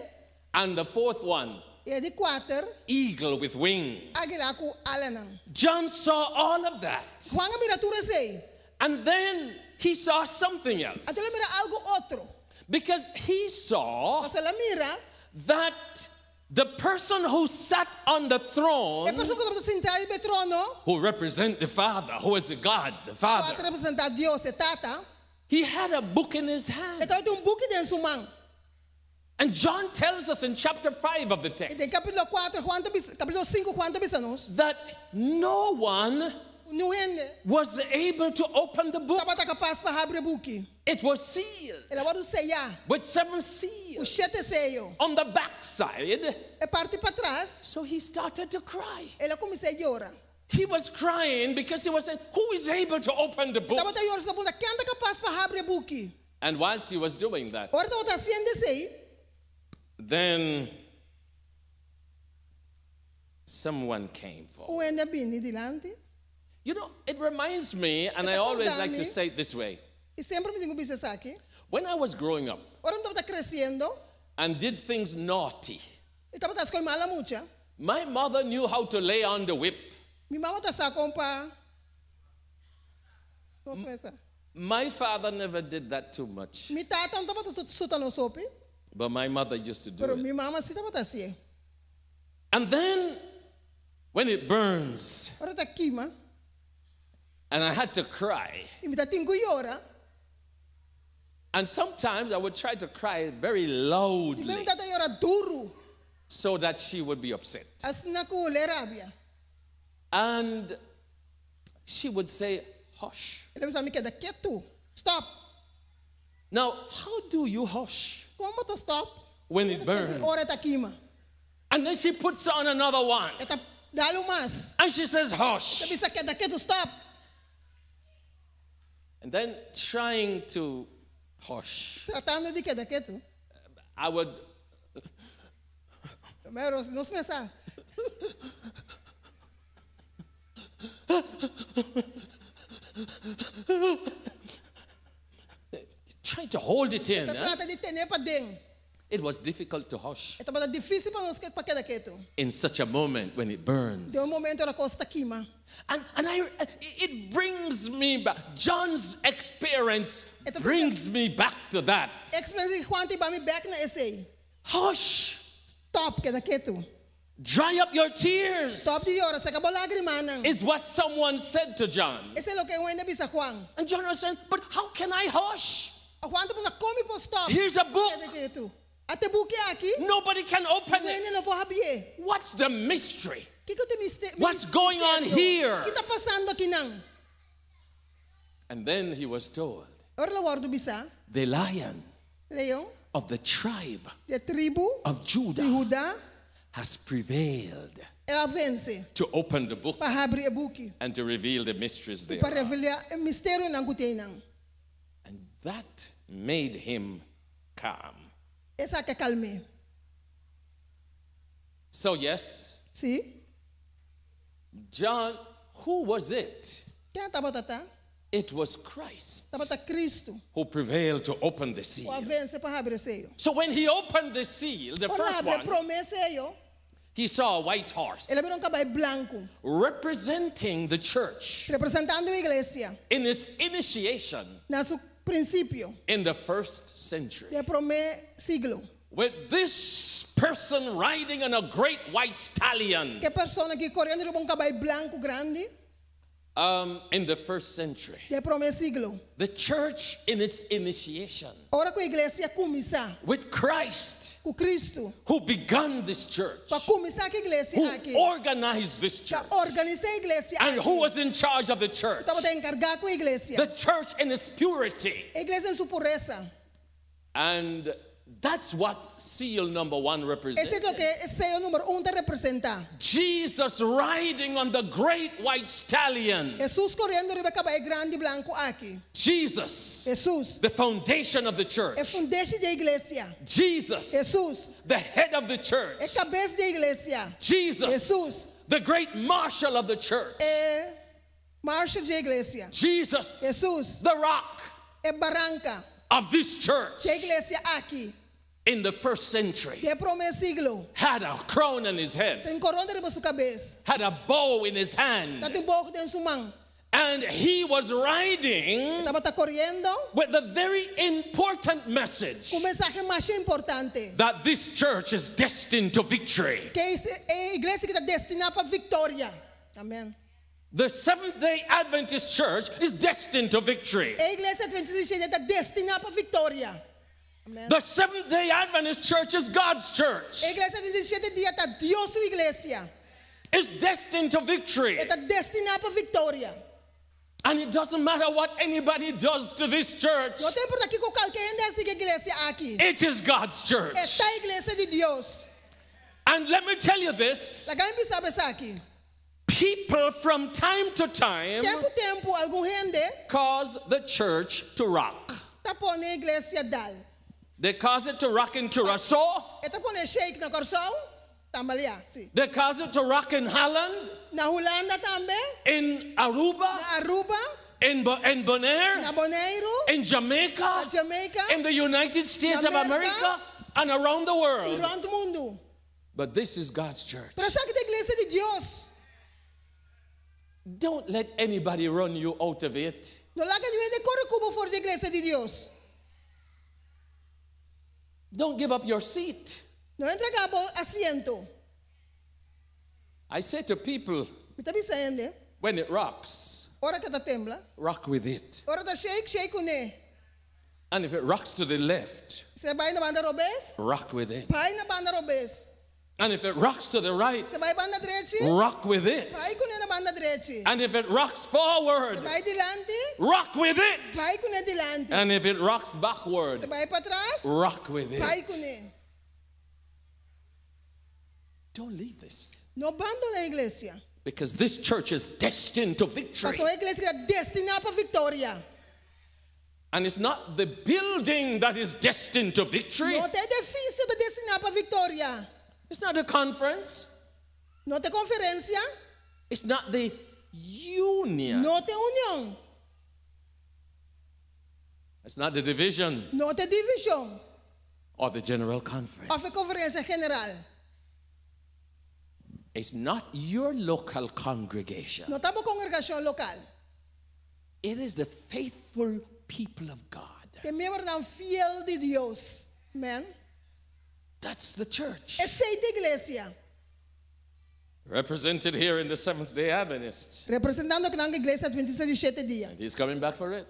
and the fourth one, i di kuater eagle with wings. águila ku alanan. John saw all of that. Juan a mira tur esei. And then he saw something else. Anto el a mira algu otro. Because he saw Pasobra el a mira that the person who sat on the e throne, persona ku tabata sintá riba e trono, who represent the Father, who is the God, the ku Father, ta representá Dios, e Tata, he had a book in his hand. e tabatin un buki den su man. And John tells us in chapter 5 of the I text den kapítulo 4, Juan ta bisa, kapítulo 5, Juan ta bisa nos, that no one niun hende was able to open the book. tabata kapas pa habri e buki. It was sealed El a wòrdu seyá with seven ku seals shete seyo. on the backside. E parti patras, So he started to cry. el a kuminsá yora. He was crying because he was saying, Who is able to open the book? Tabata yora, e ta puntra, ken ta kapas pa habri e buki? And whilst he was doing that, Ora e tabata hasiendo esei, then someone came forward. un hende a bini dilanti. It reminds me, and I always like to say it this way. I semper mi tin ku bisa esaki. When I was growing up Ora mi tabata kresiendo, and did things naughty, i tabata hasi kos malu mucha. my mother knew how to lay on the whip. Mi mama tabata sa kon pa. Kon ta? My father never did that too much, Mi tata no tabata suta nos hopi, but my mother used to do pero it. mi mama si tabata hasié. And then, when it burns, Ora ta kima, and I had to cry, i mi tabatin ku yora. and sometimes I would try to cry very I mi loudly tabata yora duru, so that she would be upset. Asina ku e rabia. And she would say, Hush. El a bisa mi keda ketu. Stop. Now, how do you hush Kon bo ta stop? when it burns? Ora ta kima. And then she puts on another one. E ta dal un mas. And she says, E ta Hush. bisa keda ketu, stop. And then trying to hush, Tratando di keda ketu. I would Pero nos sa. try to hold it in. Ta eh? trata di tene paden. It was difficult to hush E tabata difísil pa nos pa keda ketu. in such a moment when it burns. Den un momento ora kos ta kima. And it brings me back. John's experience brings me back to that. Eksperensia di Juan ta hiba mi bèk na esei. Hush. Stop, keda ketu. Dry up your tears. Stop di yora, seka bo lágrimanan. Is what someone said to John. Esei ta loke un hende a bisa Juan. And John was saying, but how can I hush? Juan ta puntra kon mi por stop. Here's a book. Keda ketu. Ata e buki aki. Nobody can open it. Hende no por habrié. What's the mystery? Kiko ta e misterio? What's going on here? Kiko ta pasando akinan? And then he was told, Ora el a wòrdu bisá, the lion Leon, of the tribe di tribu of Judah di Huda, has prevailed el a vense to open the book pa habri e buki, and to reveal the mysteries there. pa revelá e misterionan ku tin einan. And that made him calm. Esaki a kalm'é. So, yes, Si? John, who was it? Ken tabata ta? It was Christ Tabata Kristu. who prevailed to open the Ku a seal. vense pa habri e seyo. So when he opened the seal, the Ora first habri e one, promé seyo, he saw a white horse el a mira un kabai blanku, representing the church representando iglesia in its initiation na su prinsipio, in the first century. den promé siglo. With this person riding on a great white stallion Ku e persona aki koriendo riba un kabai blanku grandi, in the first century. den promé siglo. The church in its initiation Ora ku iglesia a kuminsá with Christ ku Kristu, who began this church, pa kuminsá ku e iglesia who aki, organized this church, organisá e iglesia and aki. who was in charge of the church. Tabata enkargá ku e iglesia. The church in its purity. E iglesia den su puresa. And That's what seal number 1 Esei represents. ta loke e seyo number 1 ta representá. Jesus riding on the great white stallion. Hesus koriendo riba e kabai grandi blanku aki. Jesus, Hesus, the foundation of the e church. fundeshi di iglesia. Jesus, Hesus, the head of the e church. kabes di iglesia. Jesus, Hesus, the great marshal of the church. e marshal di iglesia. Jesus, Hesus, the rock e baranka of this church di iglesia aki. in the first century Den promé siglo. had a crown on his head, Tin korona riba su kabes. had a bow in his hand, Tabatin bog den su man. and he was riding Tabata koriendo with the very important message ku e mensahe mas importante. that this church is destined to victory. Ku e iglesia aki ta destiná pa viktoria. Amèn. The Seventh day Adventist church is destined to victory. E iglesia Adventista di Shete Dia ta destiná pa viktoria. Amèn. The Seventh day Adventist church is God's church. E iglesia Adventista di Shete Dia ta Dios su iglesia. It's destined to victory. E ta destiná pa viktoria. And it doesn't matter what anybody does to this church, No ta importá kiko kualke hende hasi ku e iglesia aki. it is God's church. E ta iglesia di Dios. And let me tell you this Laga mi bisa bo esaki. people from time to time Tempu tempu, algun hende cause the church to rock. ta pone iglesia dal. They cause it to rock in Curacao, E ta pon'é shake na Kòrsou, tambaleá, si. they cause it to rock in Holland, Na Hulanda tambe, in Aruba, na Aruba, in Bonaire, na Boneiru, in Jamaica, na Jamaica, in the United States of America. America, and around the i world. rònt mundu. But this is God's church. Pero esaki ta iglesia di Dios. Don't let anybody run you out of it. No laga ningun hende kore ku bo for di iglesia di Dios. Don't give up your seat. No entregá bo asiento. I say to people, Mi ta bisa hende, when it rocks, ora ku e ta tembla, rock with it. ora e ta shake, shake kuné. And if it rocks to the left, Si e bai na banda robes, rock with it. bai na banda robes. And if it rocks to the right, Si e bai banda drechi, rock with it. bai kuné na banda drechi. And if it rocks forward, Si e bai dilanti, rock with it. bai kuné dilanti. And if it rocks Si e backward, bai patras, rock with bai it. kuné. Don't leave this. No bandoná e iglesia. Because this church is destined to victory. Pasobra e iglesia ta destiná pa viktoria. And it's not the building that is destined to victory. No ta e edifisio ta destiná pa viktoria. It's not a conference. No ta konferensia, It's not the union. no ta union, It's not the division no ta divishon. or the general conference. Òf e konferensia general. It's not your local congregation. No ta bo kongregashon lokal. It is the faithful people of God. Ta miembronan fiel di Dios. Amèn. That's the church. Esei ta iglesia. Represented here in the Seventh day Adventists. Representando aki na iglesia Adventista di Shete Dia. And he's coming back for it.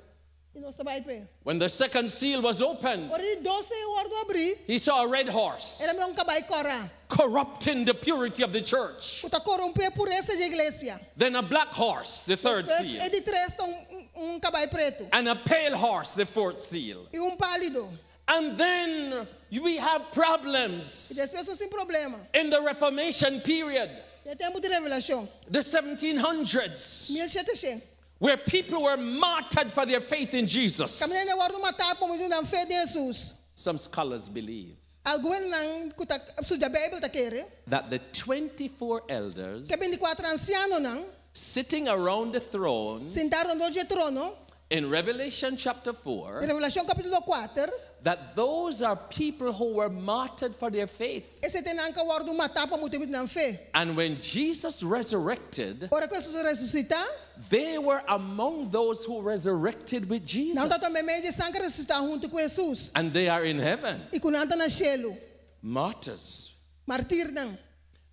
I nos ta bai p'e. When the second seal was opened, Ora e di dos seyo a wòrdu habrí, he saw a red horse el a mira un kabai kòrá. corrupting the purity of the church. Ku ta korompé puresa di iglesia. Then a black horse, the third Despues seal. e di tres ta un kabai pretu. And a pale horse, the fourth seal. I un pálido. And then we have problems I despues nos tin problema. in the Reformation period, Den tempu di Revelashon. the 1700s, 1700. where people were martyred for their faith in Jesus. Kaminda hende a wòrdu matá pa motibu di nan fe den Hesus. Some scholars believe Algun ku ta studia Beibel ta kere. that the 24 elders Ku e 24 ansianonan sitting around the throne sintá rònt di e trono. in Revelation chapter 4, Den Revelashon kapítulo 4. that those are people who were martyred for their faith. Esei ta esnan ku a wòrdu matá pa motibu di nan fe. And when Jesus resurrected, Ora ku Hesus a resusitá, they were among those who resurrected with Jesus. nan tabata meimei di esnan ku a resusitá huntu ku Hesus. And they are in heaven, I ku nan ta na shelu. martyrs. Martirnan.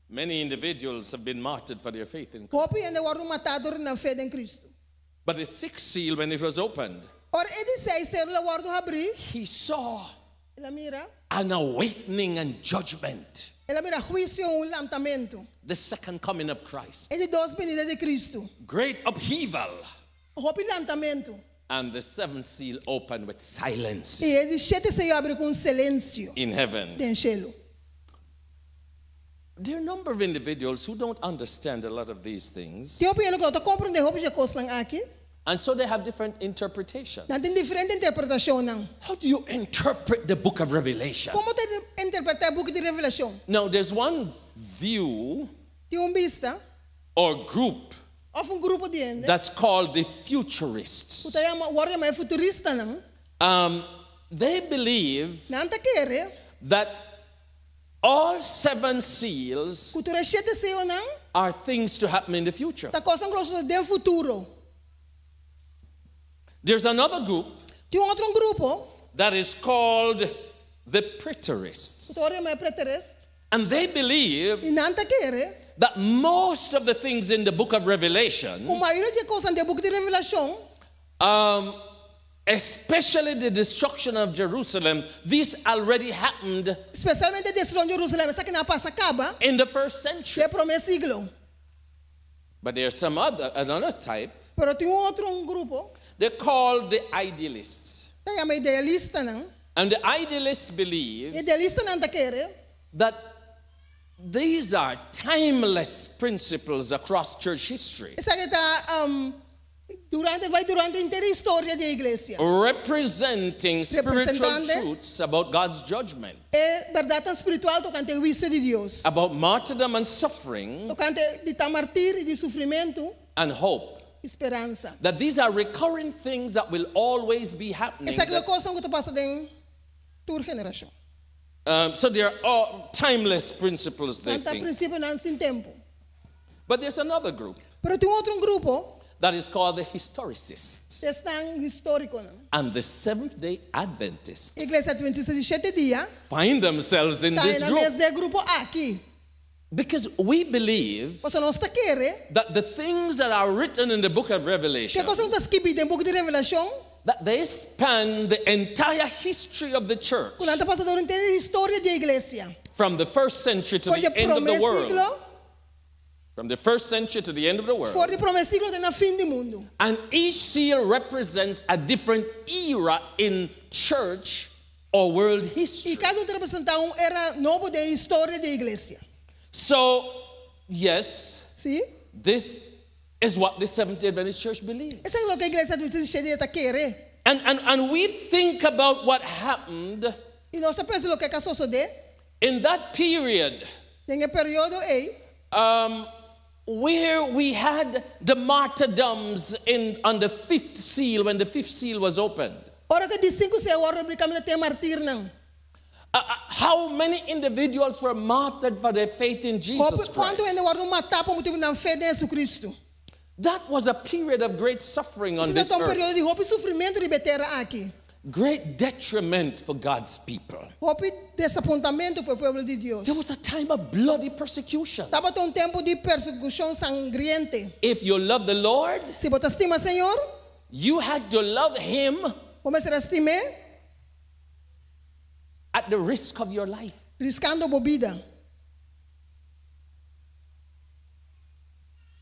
Many individuals have been martyred for their faith in Christ. Hopi hende a wòrdu matá dor di nan fe den Kristu. But the sixth seal, when it was opened, Ora e di seis selo a wòrdu habrí, he saw el a mira, an awakening and judgment, el a mira huisio i un lantamentu. the second coming of Christ. E di dos benida di Kristu. Great upheaval Hopi lantamentu. And the seventh seal opened with silence I e di shete seyo a habri ku un silensio in heaven. den shelu. There are a number of individuals who don't understand a lot of these things, Tin hopi hende ku no ta komprondé hopi di e kosnan aki. and so they have different interpretations. Nan tin diferente interpretashonnan. How do you interpret the book of Revelation? Kon bo ta interpretá e buki di Revelashon? Now, there's one view Tin un bista or group òf un grupo di hende that's called the futurists. ku ta yama, wòrdu yamá e futuristanan. They believe Nan ta kere that all seven seals ku tur e shete seyonan are things to happen in the future. ta kosnan ku lo sosodé den futuro. There's another group Tin un otro grupo that is called the ku preterists. ta wòrdu yamá e preterist. And they believe I nan ta kere that most of the things in the book of Revelation, ku mayoria di e kosnan den buki di Revelashon, especially the destruction of Jerusalem, this already happened spesialmente destrukshon di Jerusalèm, esakinan a pasa kaba in the first century. den promé siglo. But there's some other, another type, Pero tin un otro un grupo, they're called the idealists. ta yama idealistanan. And the idealists believe Idealistanan ta kere that these are timeless principles across church history, esaki ta durante bai durante henter historia di iglesia. representing spiritual Representando. truths about God's judgment, E bèrdatnan spiritual tokante huisio di Dios, about martyrdom and suffering tokante di ta martir i di sufrimentu and hope. i speransa. That these are recurring things that will always be happening. Esaki ta That- kosnan ku ta pasa den tur generashon. so they are all timeless principles, they Nan ta think. prinsipionan sin tempu. But there's another group Pero tin un otro grupo, that is called the historicists esnan histórikonan. and the Seventh day Adventists Iglesia Adventista di Shete Dia find themselves in ta this na mes group den e grupo aki. because we believe Pasobra nos ta kere that the things that are written in the book of ku Revelation e kosnan ku ta skibí den buki di Revelashon, that they span the entire history of the church ku nan ta pasa dor henter historia di iglesia. from the first century to For the di end of the promé world. siglo, From the first century to the end of the world. for di promé siglo te na fin di mundu. And each seal represents a different era in church or world history. I kada un ta representá un era nobo den historia di iglesia. So, yes, Si? this is what the Seventh day Adventist Church believes. Esei ta loke Iglesia Adventista di Shete Dia ta kere. And we think about what happened I nos ta pensa loke a sosodé in that period den e periodo ei, where we had the martyrdoms in, on the fifth seal, when the fifth seal was opened. ora ku e di sinku seyo a wòrdu habrí kaminda tin martirnan. How many individuals were martyred for their faith in Jesus Kuantu Christ? hende a wòrdu matá pa motibu di nan fe den Hesukristu? That was a period of great suffering on Esei this ta un earth. periodo di hopi sufrimentu riba e tera aki. Great detriment for God's people. Hopi desapuntamentu pa e pueblo di Dios. There was a time of bloody persecution. Tabata un tempu di persekushon sangriente. If you love the Lord, Si bo ta stima Señor, you had to love Him bo mester a stim'é at the risk of your life. riskando bo bida.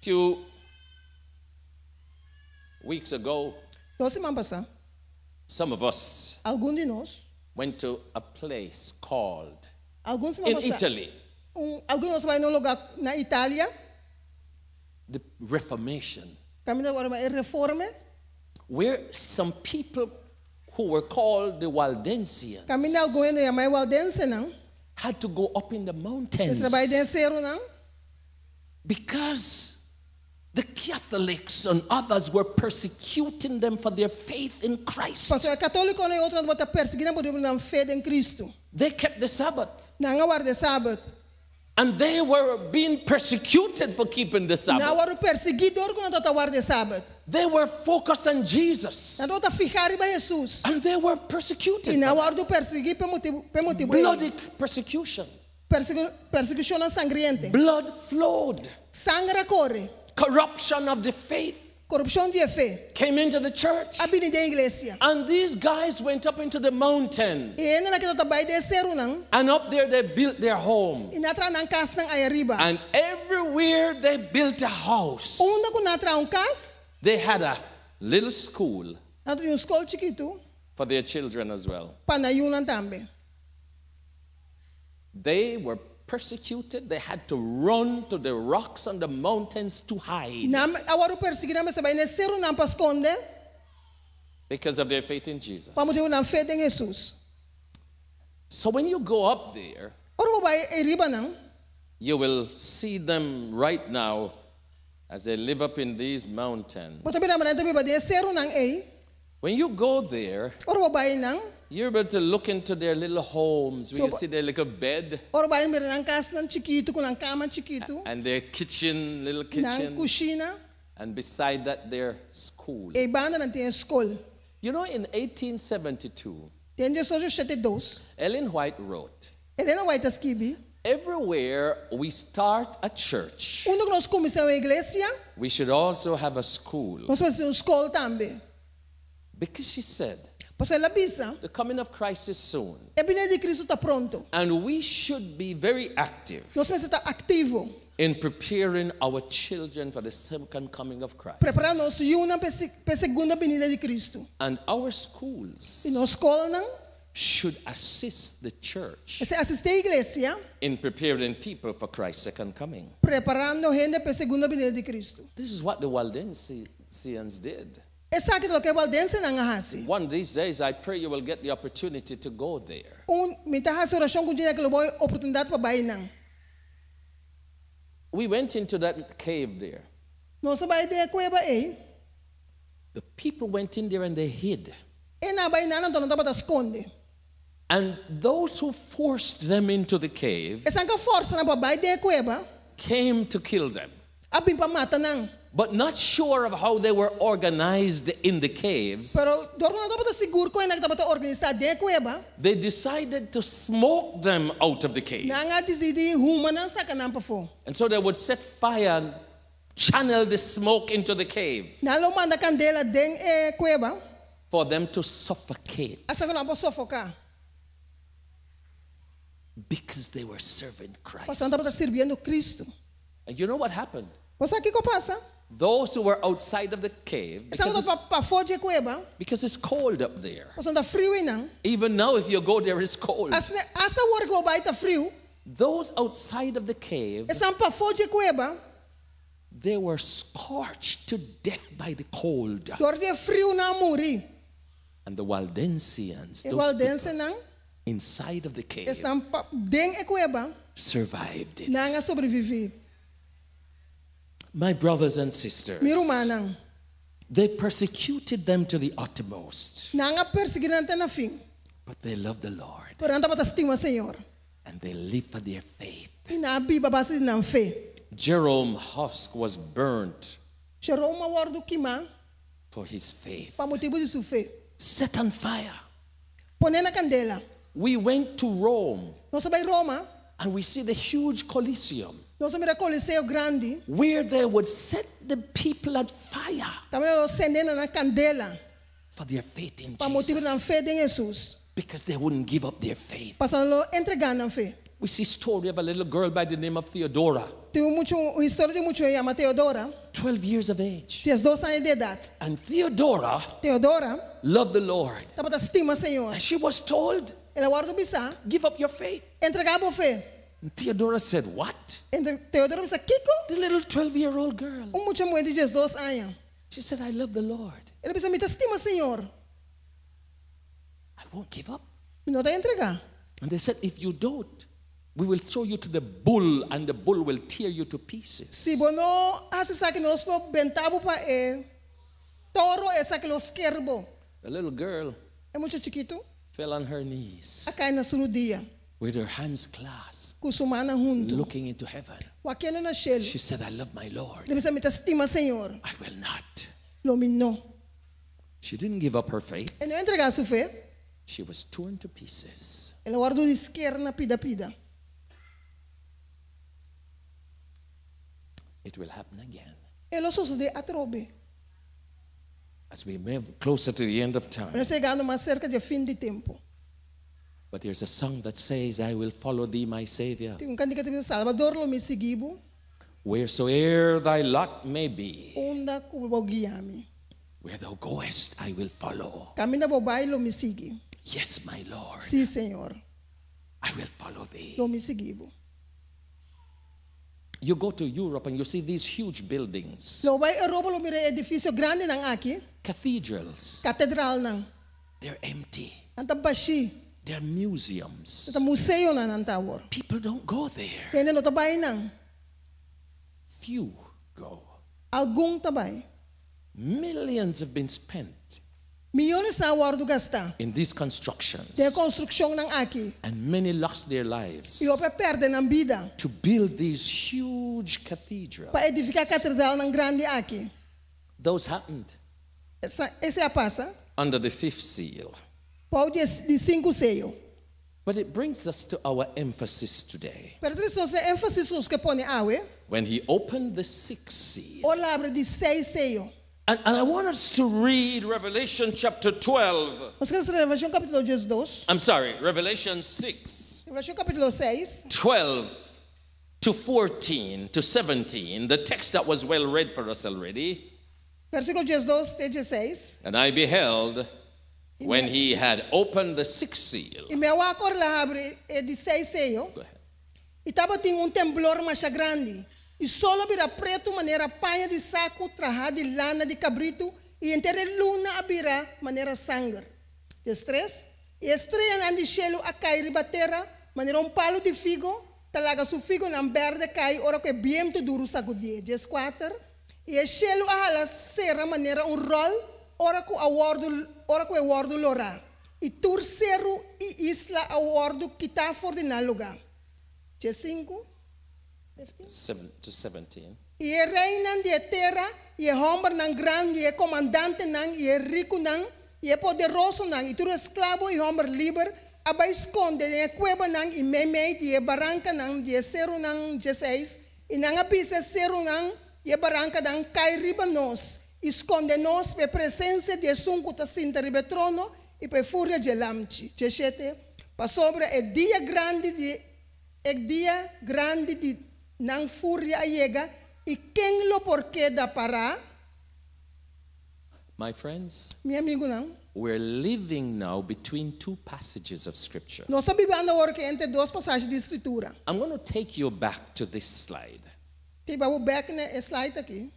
Few weeks ago, Dos siman pasá, some of us algun di nos, went to a place called algun siman in pasá, Italy, un, algun di nos a bai na un lugá na Italia, the Reformation, kaminda ta yama e Reforme, where some people who were called the Waldensians kaminda algun hende yamá e Waldensenan, had to go up in the mountains mester a bai den serunan, because the Catholics and others were persecuting them for their faith in Christ. Pasobra e katólikonan i otronan tabata persiguí nan pa motibu di nan fe den Kristu. They kept the Sabbath. Nan a warda sabat. And they were being persecuted for keeping the Nan Sabbath. a wòrdu persiguí dor ku nan tabata warda sabat. They were focused on Jesus. Nan tabata fihá riba Hesus. And they were persecuted. I nan a wòrdu persiguí pa e motibu pa e motibu. Bloody persecution. Persekushon sangriente. Blood flowed. Sanger a kore. Corruption of the faith. Korupshon di fe. Came into the church. A bini den iglesia. And these guys went up into the mountain. I e hendenan aki tabata bai den serunan. And up there they built their home. I nan a traha nan kasnan aya riba. And everywhere they built a house, Unda ku nan a traha un kas, they had a little school. Nan tin un skol chikitu for their children as well. pa nan yunan tambe. They were persecuted. They had to run to the rocks on the mountains to hide Nan a wòrdu persiguí, nan mester bai na e serunan pa skonde because of their faith in Jesus. pa motibu nan fe den Hesus. So when you go up there, Ora bo bai ei ribanan, you will see them right now as they live up in these mountains. bo ta mira nan ta biba den e serunan ei. When you go there, Ora bo bai einan, you're able to look into their little homes where So you see their little bed ora bo bai mira nan kasnan chikitu ku nan kama chikitu, and their kitchen, little nan kitchen, kushina, and beside that, their school. ei banda nan tin e skol. In 1872, Den 1872, Ellen White wrote, Elena White a skibi, Everywhere we start a church, Unda ku nos kuminsá un iglesia, we should also have a school. nos mester tin un skol tambe. Because she said, Pasobra el a bisa, the coming of Christ is soon, e binida di Kristu ta pronto. and we should be very active Nos mester ta aktivo, in preparing our children for the second coming of Christ. prepará nos yunan pa e segundo binida di Kristu. And our schools I nos skolnan should assist the church mester asistí e iglesia, in preparing people for Christ's second coming. preparando hende pa e segundo binida di Kristu. This is what the Waldensians did. Esaki ta loke e waldensenan a hasi. One of these days, I pray you will get the opportunity to go there. Un, mi ta hasi orashon ku un dia ku lo bo haña oportunidat pa bai einan. We went into that cave there. Nos a bai den e kueba ei. The people went in there and they hid. Hendenan a bai einan anto nan tabata skonde. And those who forced them into the cave Esnan ku a forsa nan pa bai den e kueba came to kill them. a bin pa mata nan. But not sure of how they were organized in the caves, Pero dor ku nan no tabata sigur kon nan tabata organisá den e kueba, they decided to smoke them out of the cave. nan a disidí huma nan saka nan pafó. And so they would set fire and channel the smoke into the cave Nan lo manda kandela den e kueba, for them to suffocate asina ku nan por sofoká. because they were serving Christ. Pasobra nan tabata sirbiendo Kristu. And you know what happened? Bo sa kiko a pasa? Those who were outside of the cave, Esnan because ku it's, tabata pafó di e kueba, because it's cold up there. pasobra ta friu einan. Even now, if you go there, it's cold. Asta awor ku bo bai ta friu, Those outside of the cave, esnan pafó di e kueba, they were scorched to death by the cold. dor di e friu nan a muri. And the Waldensians, E those waldensenan, people inside of the cave, esnan den e kueba, survived it. nan a sobreviví. My brothers and sisters, Mi rumannan, they persecuted them to the uttermost, nan a persiguí nan te na fin. but they loved the Lord Pero nan tabata stima Señor. and they lived for their faith. I nan a biba a base di nan fe. Jerome Husk was burnt Jerome a wòrdu kimá for his faith, pa motibu di su fe. set on fire. Poné na kandela. We went to Rome Nos a bai Roma, and we see the huge Colosseum nos a mira Koliseo grandi, where they would set the people on fire kaminda nan lo sende nan na kandela for their faith in pa motibu di nan Jesus fe den Hesus. because they wouldn't give up their faith. Pasobra nan no lo entregá nan fe. We see story of a little girl by the name of Theodora, Tin un mucha, un historia di un mucha yama Teodora, 12 years of age. 12 aña di edat. And Theodora Teodora loved the Lord. tabata stima Señor. And she was told, El a wòrdu bisá, give up your faith. entregá bo fe. And Theodora said, what? Entre, Teodora a bisa, Kiko? The little 12-year-old girl. Un mucha muhé di 12 aña. She said, I love the Lord. El a bisa, mi ta stima Señor. I won't give up. Mi no ta entregá. And they said, if you don't, we will throw you to the bull and the bull will tear you to pieces. Si bo no hasi esaki, nos lo benta bo pa e toro, esaki lo sker bo. The little girl E mucha chikitu fell on her knees a kai na su rudia, with her hands clasped, ku su mannan huntu. looking into heaven. Wakiendo na shelu. She said, I love my Lord. El a bisa, mi ta stima Señor. I will not. Lo mi no. She didn't give up her faith. E no a entregá su fe. She was torn to pieces. El a wòrdu di sker na pida pida. It will happen again. E lo sosodé atrobe. As we move closer to the end of time. Nos ta yegando mas serka di fin di tempu. But there's a song that says, I will follow thee, my Savior, Tin un kantika ku ta bisa Salbador lo mi sigui bo, wheresoe'er thy lot may be. unda ku bo guia mi. Where thou goest, I will follow. Kaminda bo bai lo mi sigui. Yes, my Lord, Sí, Señor, I will follow thee. lo mi sigui bo. You go to Europe and you see these huge buildings, Lo bai Europa lo mira edifisio grandinan aki, cathedrals. katedralnan. They're empty. Nan ta bashí. They're museums. Ta museonan nan ta awor. People don't go there. Hende no ta bai einan. Few go. Algun ta bai. Millions have been spent Miónes a wòrdu gastá. in these constructions, Den konstrukshonnan aki. and many lost their lives I hopi a pèrdè nan bida. to build these huge cathedrals. Pa edifiká katedralnan grandi aki. Those happened Esei a pasa. under the fifth seal. Bou di di sinku seyo. But it brings us to our emphasis today. Pero ta trese nos énfasis ku nos ke pone awe. When he opened the sixth seal. Ora el a habri di seis seyo. And I want us to read Revelation chapter 12. Nos ke lesa Revelashon kapítulo 12. I'm sorry, Revelation 6. Revelashon kapítulo 6. 12 to 14 to 17, the text that was well read for us already. Versíkulo 12 te 16. And I beheld when he had opened the sixth seal. I mi a wak ora el a habri e di seis seyo. I tabatin un temblor masha grandi. I solo a bira pretu manera paña di saku trahá di lana di kabritu, i henter e luna a bira manera sanger. 13, I e streanan di shelu a kai riba tera manera un palu di figo ta laga su figonan bèrdè kai ora ku e bientu duru sakudié. 14, I e shelu a hala sera manera un ròl ora ku a wòrdu ora ku e wòrdu lorá, i tur seru i isla a wòrdu kitá for di nan lugá. 15. 7 to 17. I e reinan di e tera, i e hòmbernan grandi, i e komandantenan, i e rikunan, i e poderosonan, i tur esklabo i hòmber liber a bai skonde den e kuebanan i meimei di e barankanan di e serunan 16, i nan a bisa e serunan i e barankanan, Kai riba nos, i skonde nos pa e presensia di esun ku ta sinta riba e trono i pa e furia dje Lamchi. 17, Pasobra e dia grandi di E dia grandi di nan furia a yega, i ken lo por keda pará? My friends, Mi amigunan, we're living now between two passages of Scripture. nos ta bibando awor aki entre dos pasashi di Skritura. I'm going to take you back to this slide. Ta hiba bo bèk na e slide aki.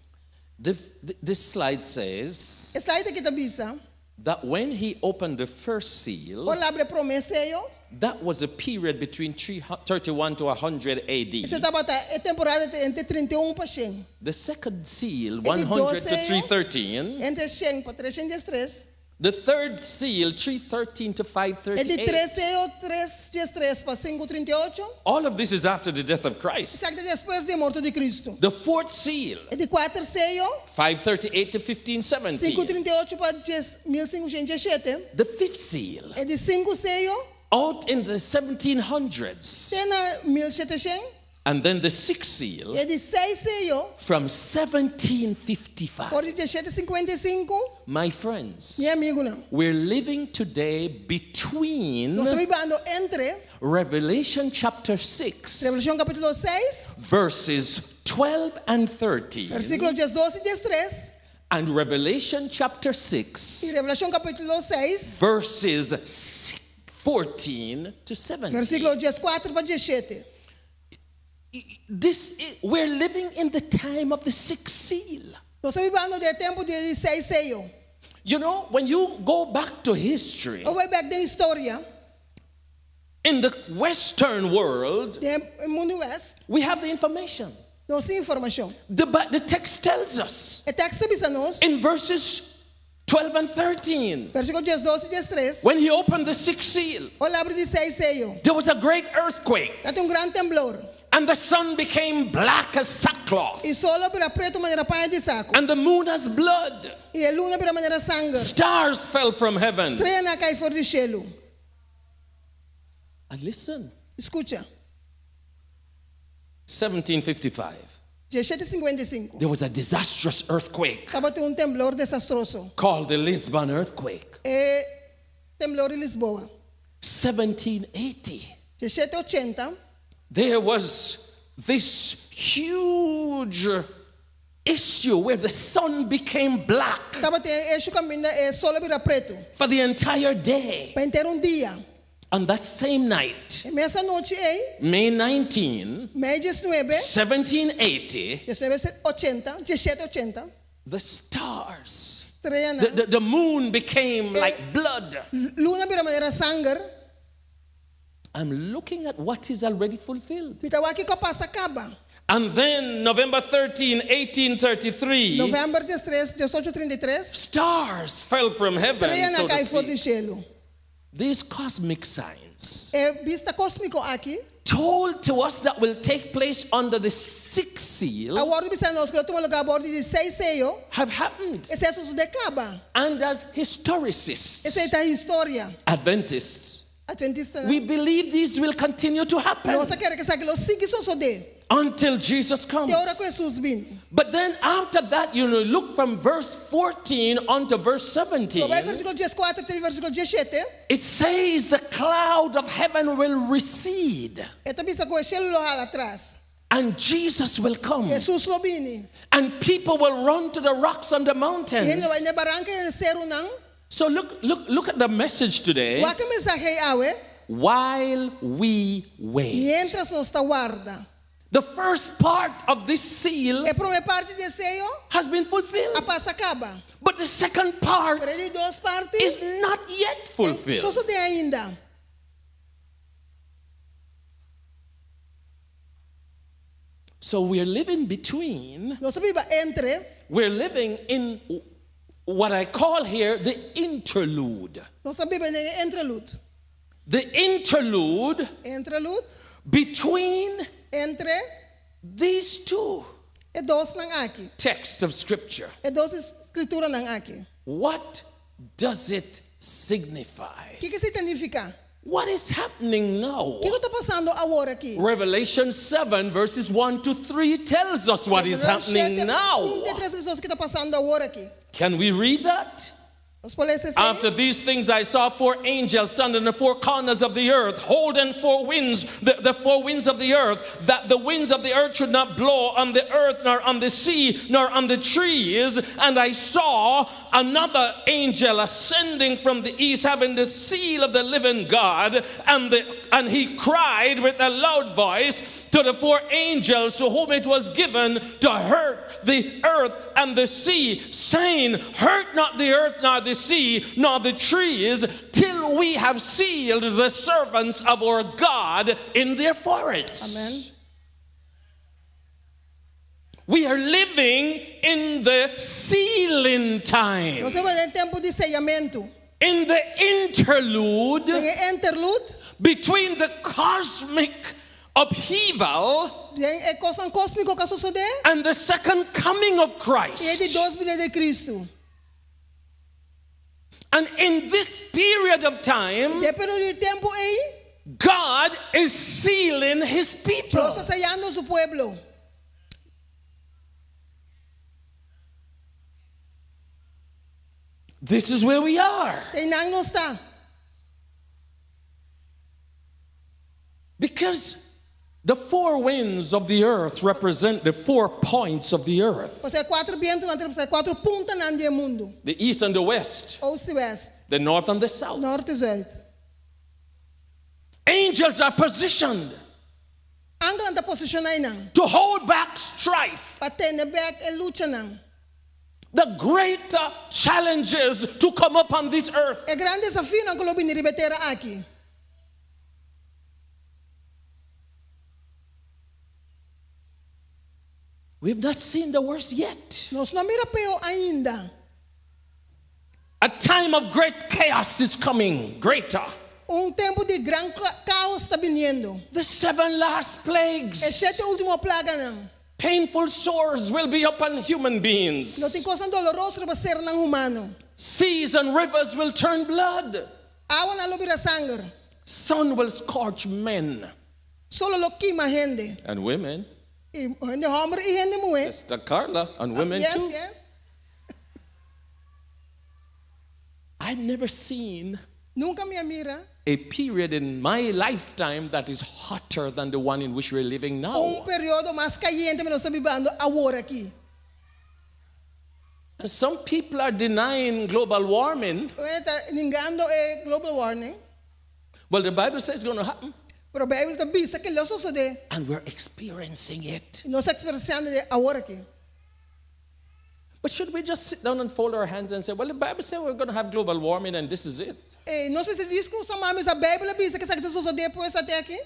This slide says E slide aki ta bisa. that when he opened the first seal, Ora el a habri e promé seyo. that was a period between 31 to 100 AD. Esei tabata e temporada entre 31 pa 100. The second seal, E di 100 dos to seyo, 313. entre 100 pa 313. The third seal, 313 to E di 538. tres seyo, 313 pa 538. All of this is after the death of Christ. Esaki ta despues di e morto di Cristo. The fourth seal, E di kuater seyo, 538 to 1517. 538 pa 1517. The fifth seal, E di sinku seyo, out in the 1700s. te na 1700. And then the sixth seal, E di seis seyo, from 1755. for di 1755. My friends, Mi amigunan. we're living today between Nos ta bibando entre Revelation chapter 6, Revelashon kapítulo 6, verses 12 and 13, versíkulo 12 i 13, and Revelation chapter 6, i Revelashon kapítulo 6, verses 14 to 17. versíkulo 14 pa 17. This is, we're living in the time of the sixth seal. Nos ta bibando den e tempu di e di seis seyo. You know, when you go back to history, Ora bo bai bèk den historia, in the Western world, den mundu west, we have the information. nos tin informashon. The text tells us. E teksto ta bisa nos. In verses 12 and 13. Versíkulo 12 i 13. When he opened the sixth seal, Ora el a habri di seis seyo. there was a great earthquake. Tabatin un gran temblor. And the sun became black as sackcloth. I solo a bira pretu manera paña di saku. And the moon as blood. I e luna a bira manera sanger. Stars fell from heaven. Streanan a kai for di shelu. And listen. Skucha. 1755. 1755. There was a disastrous earthquake Tabatin un temblor desastroso. called the Lisbon earthquake. E temblor di Lisboa. 1780. 1780. There was this huge issue where the sun became black Tabatin e issue kaminda e solo a bira pretu. for the entire day. Pa henter un dia. On that same night, E mesun anochi ei, May 19, mei 19, 1780, 1980, 1780, the stars, strea the moon became like blood. Luna a bira manera sanger. I'm looking at what is already fulfilled. Mi ta wak kiko a pasa kaba. And then November 13, 1833, Novèmber 13, 1833, stars fell from heaven. strea So a kai to for di speak. shelu. These cosmic signs E bista kósmiko aki, told to us that will take place under the sixth seal a wòrdu bisá nos ku lo tuma lugá bou di di seis seyo, have happened. Esei a sosodé kaba. And as historicists, Esei ta historia. Adventists, Atventista. we believe these will continue to happen. Nos ta kere ku esaki lo sigui sosodé. Until Jesus comes. Te ora ku Hesus bin. But then after that, look from verse 14 on to verse 17. Lo bai versíkulo 14 te versíkulo 17. It says the cloud of heaven will recede. E ta bisa ku e shelu lo hala atras. And Jesus will come. Hesus lo bini. And people will run to the rocks on the mountains. Hende lo bai na baranka i serunan. So look at the message today. Wak e mensahe awe. While we wait. Mientras nos ta warda. The first part of this seal E promé parti di e seyo has been fulfilled. A pasa kaba. But the second part Pero e di dos parti is not yet fulfilled. Sosodé ainda. So we're living between. Nos ta biba entre. We're living in what I call here the interlude. Nos ta biba den interlude. The interlude Interlude. between Entre these two e dosnan aki. texts of scripture. E dos skrituranan aki. What does it signify? Kiko esei ta nifiká? What is happening now? Kiko ta pasando awor aki? Revelation 7 verses 1 to 3 tells us what is happening now. 1 te 3 ta bisa kiko ta pasando awor aki. Can we read that? Nos por lesa esei? After these things, I saw four angels standing in the four corners of the earth, holding four winds, the four winds of the earth, that the winds of the earth should not blow on the earth, nor on the sea, nor on the trees. And I saw another angel ascending from the east, having the seal of the living God, and he cried with a loud voice to the four angels to whom it was given to hurt the earth and the sea, saying, Hurt not the earth, nor the sea, nor the trees, till we have sealed the servants of our God in their foreheads. Amen. We are living in the sealing time. Nos ta biba den tempu di seyamentu. In the interlude. Den e interlude. Between the cosmic upheaval Den e kosnan kósmiko ku a sosodé. and the second coming of Christ. I e di dos binida di Kristu. And in this period of time, Den e periodo di tempu ei, God is sealing his people. Dios ta seyando su pueblo. This is where we are. Einan nos ta. Because the four winds of the earth represent the 4 points of the earth. Pasobra e kuater bientunan ta representá kuater puntanan di mundu. The east and the west, Oost i wèst, the north and the south. nort i zùit. Angels are positioned Angelnan ta posishoná einan. to hold back strife. Pa tene bèk e luchanan. The greater challenges to come upon this earth. E gran desafionan ku lo bini riba e tera aki. We've not seen the worst yet. Nos no a mira pió ainda. A time of great chaos is coming, greater. Un tempu di gran kaos ta biniendo. The 7 last plagues. E shete último plaganan. Painful sores will be upon human beings. Lo tin kos doloroso riba sernan humano. Seas and rivers will turn blood. Awanan lo bira sanger. Sun will scorch men. Solo lo kima hende. And women. I hende hòmber i hende muhé. Sister Carla, and women yes, too. yes. I've never seen Nunka mi a mira a period in my lifetime that is hotter than the one in which we're living now. un periodo mas kayente ku nos ta bibando awor aki. And some people are denying global warming. Ta ningando e global warming. Well, the Bible says it's going to happen. Pero Beibel ta bisa ku lo sosodé. And we're experiencing it. I nos ta eksperensiando awor aki. But should we just sit down and fold our hands and say, well, the Bible says we're going to have global warming and this is it? I nos mester djis krusa man, ma Beibel a bisa ku esaki ta sosodé pues te aki.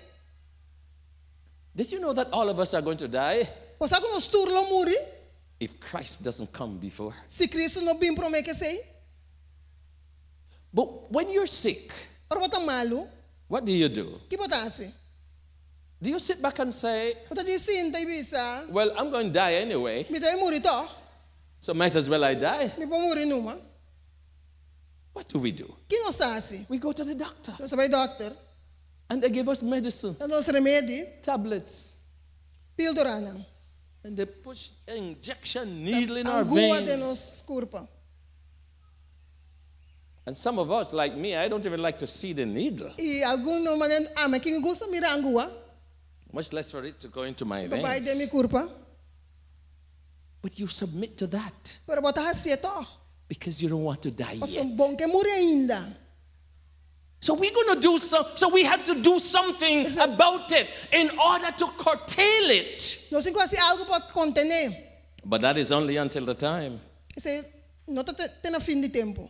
Did you know that all of us are going to die Bo sa ku nos tur lo muri if Christ doesn't come before? si Kristu no bin promé ku esei. But when you're sick, Ora bo ta malu, what do you do? ki bo ta hasi? Do you sit back and say, Bo ta djis sinta i bisa, well, I'm going to die anyway, mi ta bai muri tòg, so might as well I die? mi por muri numa. What do we do? Ki nos ta hasi? We go to the doctor Nos ta bai dòkter, and they give us medicine, nan duna nos remedi, tablets, píldoranan. and they push injection needle in our Angua den veins. nos kurpa. And some of us, like me, I don't even like to see the needle, I algun manera ami no gusta mira angua, much less for it to go into my pa bai den mi veins. kurpa. But you submit to that Pero bo ta hasié tòg. because you don't want to die Paso yet. bo n' ke muri ainda. So we're going to do some, so we have to do something about it in order to curtail it. Nos tin ku hasi algu pa kontené. But that is only until the time. Esei no ta te na fin di tempu.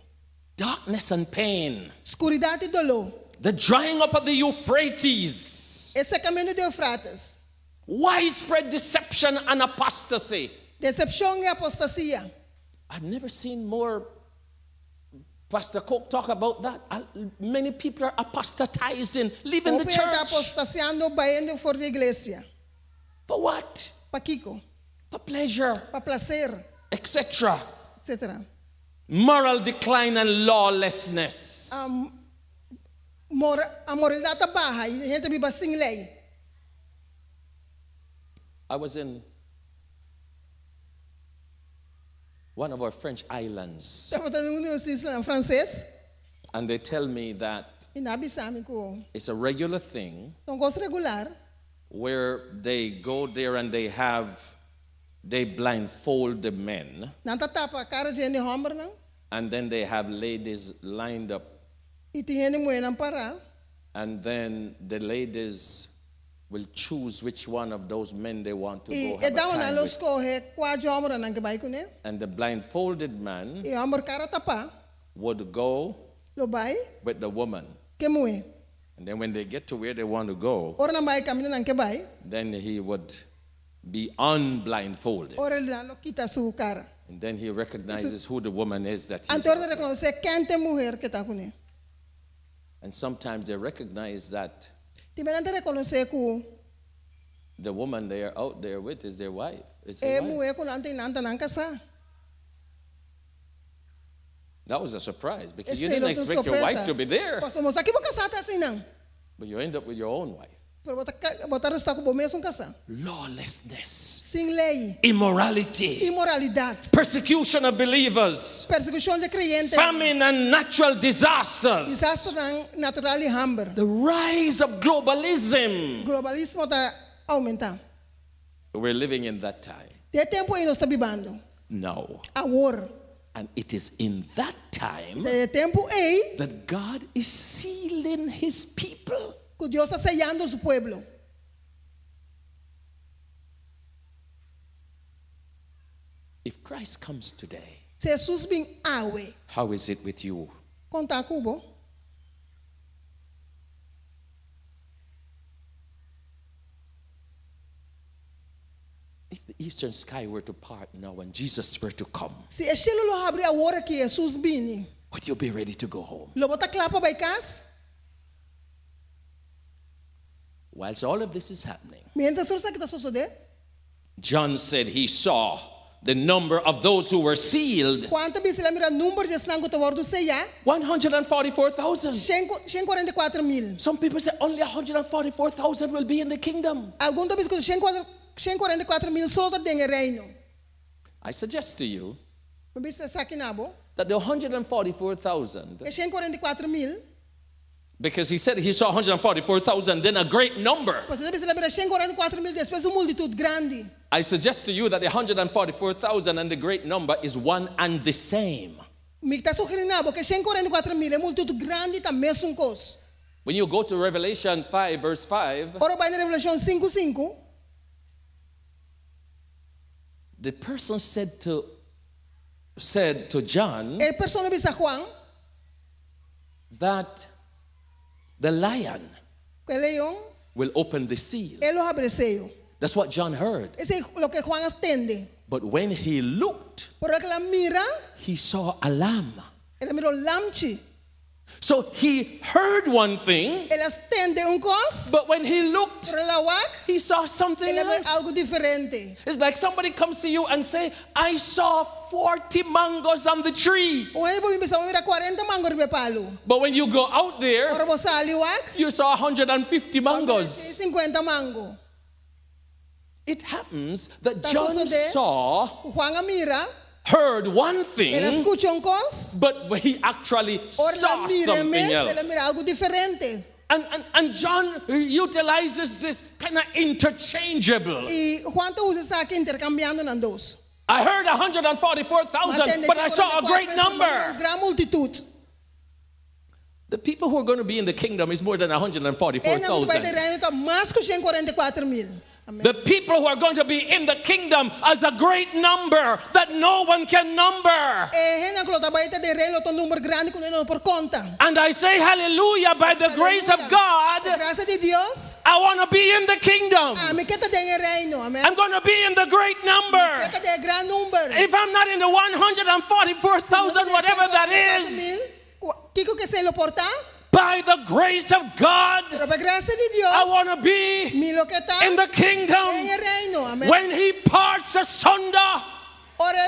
Darkness and pain, Skuridat i doló. the drying up of the Euphrates, E sekamentu di Eufrates. widespread deception and apostasy. Desepshon i apostasia. I've never seen more Pastor Coke talk about that. Many people are apostatizing, leaving the Hopi ta church. apostasiando bayendo for di iglesia. For what? Pa kiko? For pleasure, Pa plaser, etc. etc. Moral decline and lawlessness. Um, mora, e moralidat ta baha i hende ta biba sin lei. I was in one of our French islands, Tabata den un di nos islanan franses and they tell me that i nan a bisa mi ku it's a regular thing ta un kos regular where they go there and they have, they blindfold the men, Nan ta tapa kara di hende hòmbernan and then they have ladies lined up, i tin hende muhénan pará. and then the ladies will choose which one of those men they want to I go e have a damanan time lo with. skohe kua di e hòmbernan nan ke bai kuné. And the blindfolded man E hòmber kara tapá would go lo bai with the woman. ku e muhé. And then when they get to where they want to go, Ora nan bai kaminda nan ke bai, then he would be unblindfolded. ora nan lo kita su kara. And then he recognizes who the woman is that he's Anto e ta rekonosé ken ta e muhé ku e ta kuné. And sometimes they recognize that Tin bia nan ta rekonosé ku the woman they are out there with is their wife. Is e their wife. muhé ku nan tin nan ta nan kasá. That was a surprise because you Esei didn't lo ta un expect your wife sorpresa. to be there, Pasobra bo no sa ku bo kasá ta einan. but you end up with your own wife. Pero bo ta bo ta resultá ku bo mesun kasá. Lawlessness, Sin lei, immorality, imoralidat, persecution of believers, persekushon di kreyente, famine and natural disasters, desasternan natural i hamber. the rise of globalism. Globalismo ta oumentá. We're living in that time Den e tempu ei nos ta bibando. now. Awor. And it is in that time Den e tempu ei that God is sealing his people. ku Dios ta seyando su pueblo. If Christ comes today, Si Hesus bin awe, how is it with you? kon ta ku bo. If the eastern sky were to part now and Jesus were to come, Si e shelu lo habri awor aki Hesus bini, would you be ready to go home? lo bo ta kla pa bai kas? Whilst all of this is happening, Mientras tur esaki ta sosodé, John said he saw the number of those who were sealed Juan ta bisa el a mira number di esnan ku a wòrdu seyá? 144,000. 144 mil. Some people say only 144,000 will be in the kingdom. Algun ta bisa ku 144 mil so ta den reino. I suggest to you Mi ta bisa esaki na bo. that the 144,000 E 144 mil. Because he said he saw 144,000, then a great number. Pasobra el a bisa el a mira 144 mil, despues un multitut grandi. I suggest to you that the 144,000 and the great number is one and the same. Mi ta sugerí na bo ku 144 mil, e multitut grandi ta mesun kos. When you go to Revelation 5, verse 5, Ora bo bai na Revelashon 5, 5. the person said to John E persona a bisa Juan, that the lion ku e leon, will open the seal. e lo habri e seyo. That's what John heard. Esei ta loke Juan a tende. But when he looked, Pero ora ku el a mira, he saw a lamb. el a mira un lamchi. So he heard one thing, El a tende un kos. but when he looked, Pero el a wak, he saw something el a mira else. algu diferente. It's like somebody comes to you and say, I saw 40 mangoes on the tree. Un hende por bisa, m'a mira 40 mango riba palu. But when you go out there, Ora bo sali wak, you saw 150 mangoes. 50 mango. It happens that Ta John sosodé. saw, Juan a mira, heard one el a thing, skucha un kos. but he actually Ora saw el a mira something mes, el a else. mira algu diferente. And John utilizes this kind of interchangeable. I Juan ta usa esaki interkambiando nan dos. I heard 144,000, but I saw a great Un number. gran multitut. The people who are going to be in the kingdom is more than Esnan ku ta bai 144,000. den reino ta mas ku 144 mil. Amèn. The people who are going to be in the kingdom is a great number that no one can number. E hendenan ku ta bai ta den reino ta un number grandi ku niun no por konta. And I say hallelujah by the grace of God. Grasia di Dios, I want to be in the kingdom. ami ke ta den reino. Amèn. I'm going to be in the great number. Ke ta den gran number. If I'm not in the 144,000, whatever that is, Kiko ku esei lo por ta? by the grace of God, Pero pa grasia di Dios, I want to be mi lo ke ta in the den kingdom reino. Amèn. when he parts asunder Ora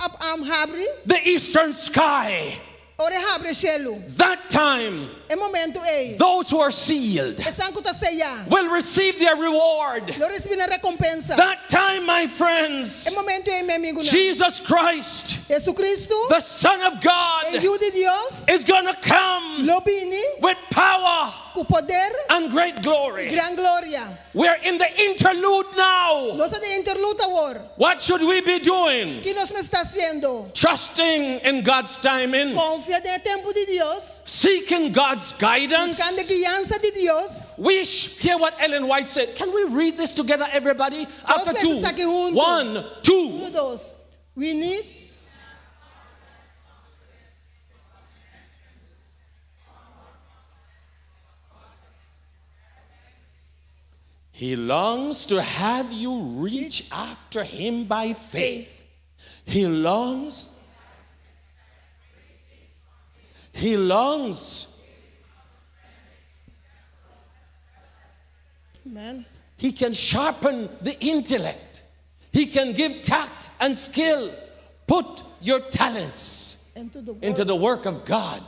e habri, the eastern sky. ora e habri shelu. That time, E momento ei. those who are sealed Esnan ku ta seyá. will receive their reward. Lo risibí nan rekompensa. That time, my friends, E momento ei, mi amigunan. Jesus Christ, Hesukristu, the Son of e God, Yu di Dios, is going to come lo bini with power ku poder and great glory. gran gloria. We're in the interlude now. Nos ta den interlude awor. What should we be doing? Kiko nos mester ta hasiendo? Trusting in God's timing, Konfia den tempu di Dios, seeking God's guidance. buskando guiansa di Dios. We hear what Ellen White said. Can we read this together, everybody? After lesa two. esaki huntu. One, two. Un, dos. We need He longs to have you reach after him by faith. He longs. He longs. Amen. He can sharpen the intellect. He can give tact and skill. Put your talents Into the work. into the work of God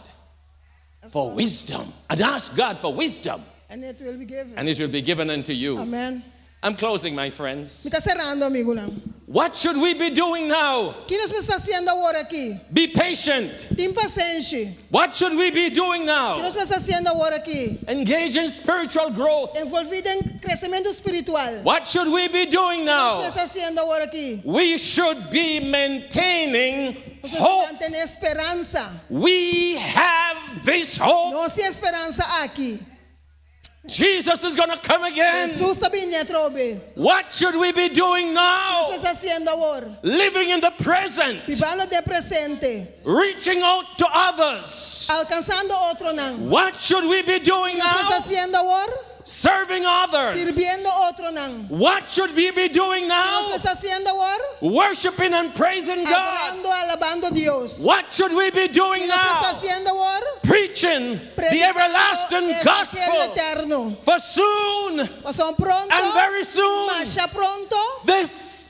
for wisdom. And ask God for wisdom, And it will be given. and it will be given unto you. Amen. I'm closing, my friends. Mi ta serando, amigunan. What should we be doing now? Kiko nos mester ta hasiendo awor aki? Be patient. Tin pasenshi. What should we be doing Kiko now? nos mester ta hasiendo awor aki? Engage in spiritual growth. Envolví den kresementu spiritual. What should we be doing Kiko nos now? mester ta hasiendo awor aki? We should be maintaining Nos mester hope. mantené speransa. We have this hope. Nos tin e speransa aki. Jesus is going to come again. Hesus ta bin atrobe. What should we be doing Nos now? mester ta hasiendo awor? Living in the present, Bibando den presente. reaching out to others. Alkansando otronan. What should we be doing Nos mester now? ta hasiendo awor? Serving others. Sirbiendo otronan. What should we be doing Nos now? mester ta hasiendo awor? Worshiping and praising God. Adorando, alabando Dios. What should we be doing Kiko nos mester ta now? hasiendo awor? Preaching the Predikando everlasting evangelio gospel. eterno. For soon Pasobra pronto, and very soon, masha pronto,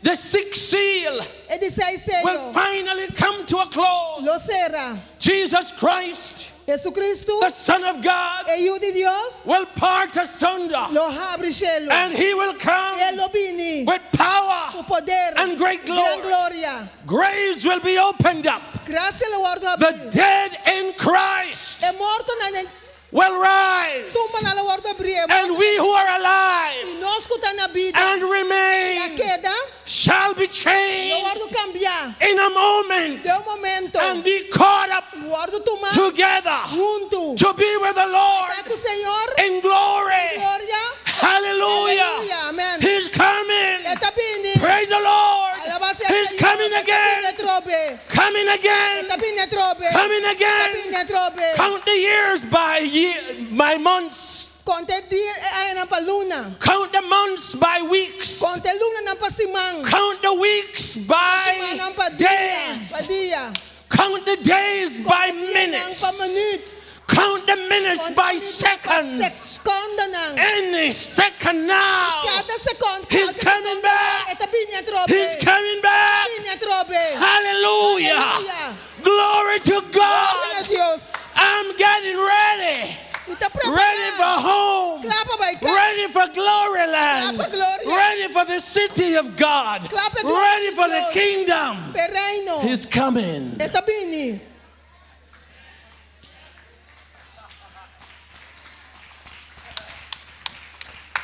the sixth seal e di seis will seyo finally come to a close. lo sera. Jesus Christ, Hesukristu, the Son of God, e Yu di Dios, will part asunder lo habri shelu. and he will come E lo bini with power ku poder and great gran glory. gloria. Graves will be opened up. Graf lo wòrdu The habrí. dead in Christ E mortonan will rise. Tumbanan lo wòrdu habrí. And we who are alive I nos ku ta na bida. and I remain keda. shall be Lo changed wòrdu kambiá. in a moment Den un momento. and be caught up Wòrdu tumá. together Huntu. to be with the Lord Ta ku Señor. in glory. Gloria. Hallelujah. Aleluya. Amèn. He's coming. E ta bini. Praise the Lord. Alabá sea He's Señor. coming E ta again. bini atrobe. Coming again. E ta bini atrobe. Coming E ta again. bini atrobe. Count the years by year, by months. Konta dia añanan pa luna. Count the months by weeks. Konta lunanan pa siman. Count the weeks by Simannan pa dia. days. Pa dia. Count the days by Konta dianan minutes. Pa minüt. Count the minutes Konta by minüt pa seconds. Sekòndenan. Any second now. Kada sekònde. He's kada coming sekònde, back. E ta bini atrobe. He's coming back. Bini atrobe. Hallelujah. Hallelujah. Glory to Gloria God. na Dios. I'm getting ready. Mi ta prepará. Ready for home. Kla pa bai kas. Ready for glory land. Kla pa gloria. Ready for the city of God. Kla pa gloria Ready di for the Dios. kingdom. Pa reino. He's coming. E ta bini.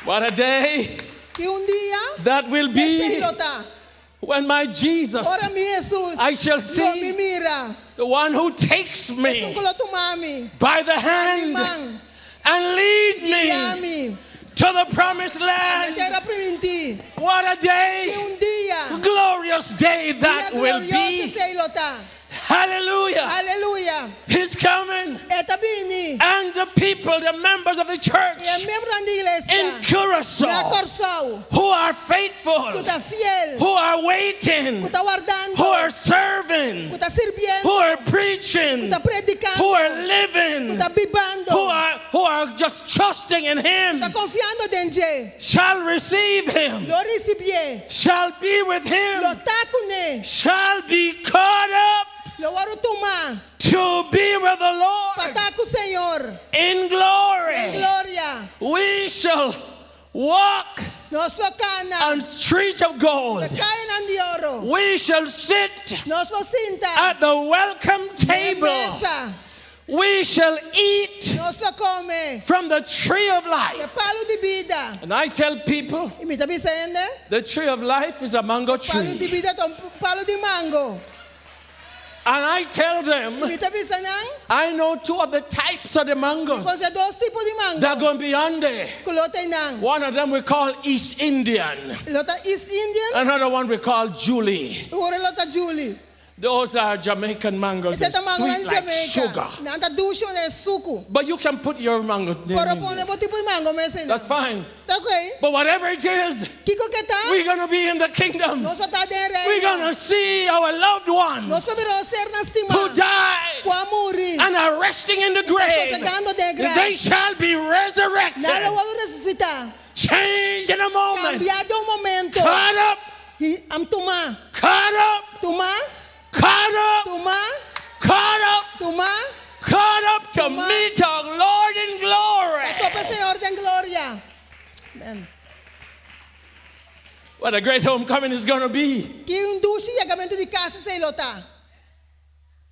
What a day Ki un dia. that will be Esei lo ta. when my Jesus, Ora mi Jesus. I shall Lo mi see mira. the one who takes Esun me ku lo tuma mi. by the Mi hand man. and lead Guia me mi. to the promised land. Tera primintí. What a Ki day, un dia. glorious day that Dia will glorioso be. esei lo ta. Hallelujah. Aleluya. He's coming. E ta bini. And the people, the members of the church I e miembronan di iglesia. in Na Curacao Kòrsou. who are faithful, Ku ta fiel. who are waiting, Ku ta wardando. who are serving, Ku ta sirbiendo. who are preaching, Ku ta predikando. who are living, Ku ta bibando. who are just trusting in him, Ta konfiando den dje. shall receive him, Lo risibié. shall be with Lo him, ta kuné. shall be caught up Lo wòrdu tumá. to be with the Lord Pa ta ku Señor. in Den glory. gloria. We shall walk Nos lo kana. on streets of gold. Kayanan di oro. We shall sit Nos lo sinta. at the welcome Den table. mesa. We shall eat Nos lo kome. from the tree of E life. palu di bida. And I tell people I mi ta bisa hende. the tree of life is a mango Palu di tree. bida ta un palu di mango. And I tell them Mi ta bisa nan. I know two of the types of the mangoes Konosé dos tipo di mango. that are going to be on there. Ku lo t'einan. One of them we call East Indian, Lo ta East Indian. another one we call Julie. Otro lo ta Julie. Those are Jamaican mangoes. Esei They're ta mango sweet di like Jamaica. sugar. Nan ta dushi manera suku. But you can put your mango name Pero in pone there. bo tipo di mango mes einan. That's fine. Ta ok. But whatever it is, Kiko ku ta? we're going to be in the kingdom. Nos lo ta den We're reino. going to see our loved ones Nos lo mira nos sernan stimá. who died Ku a muri. and are resting in the grave. sosegando den graf. They shall be resurrected. Nan lo wòrdu resusitá. Changed in a moment. Kambiá den un momento. Caught up. I am tumá. Caught up. Tumá. Caught up. Tumá. Caught up. Tumá. Caught up to Tumá. meet our Lord in glory. Topa Señor den gloria. Amèn. What a great homecoming is going to be. Ki un dushi yegamentu di kas esei lo ta.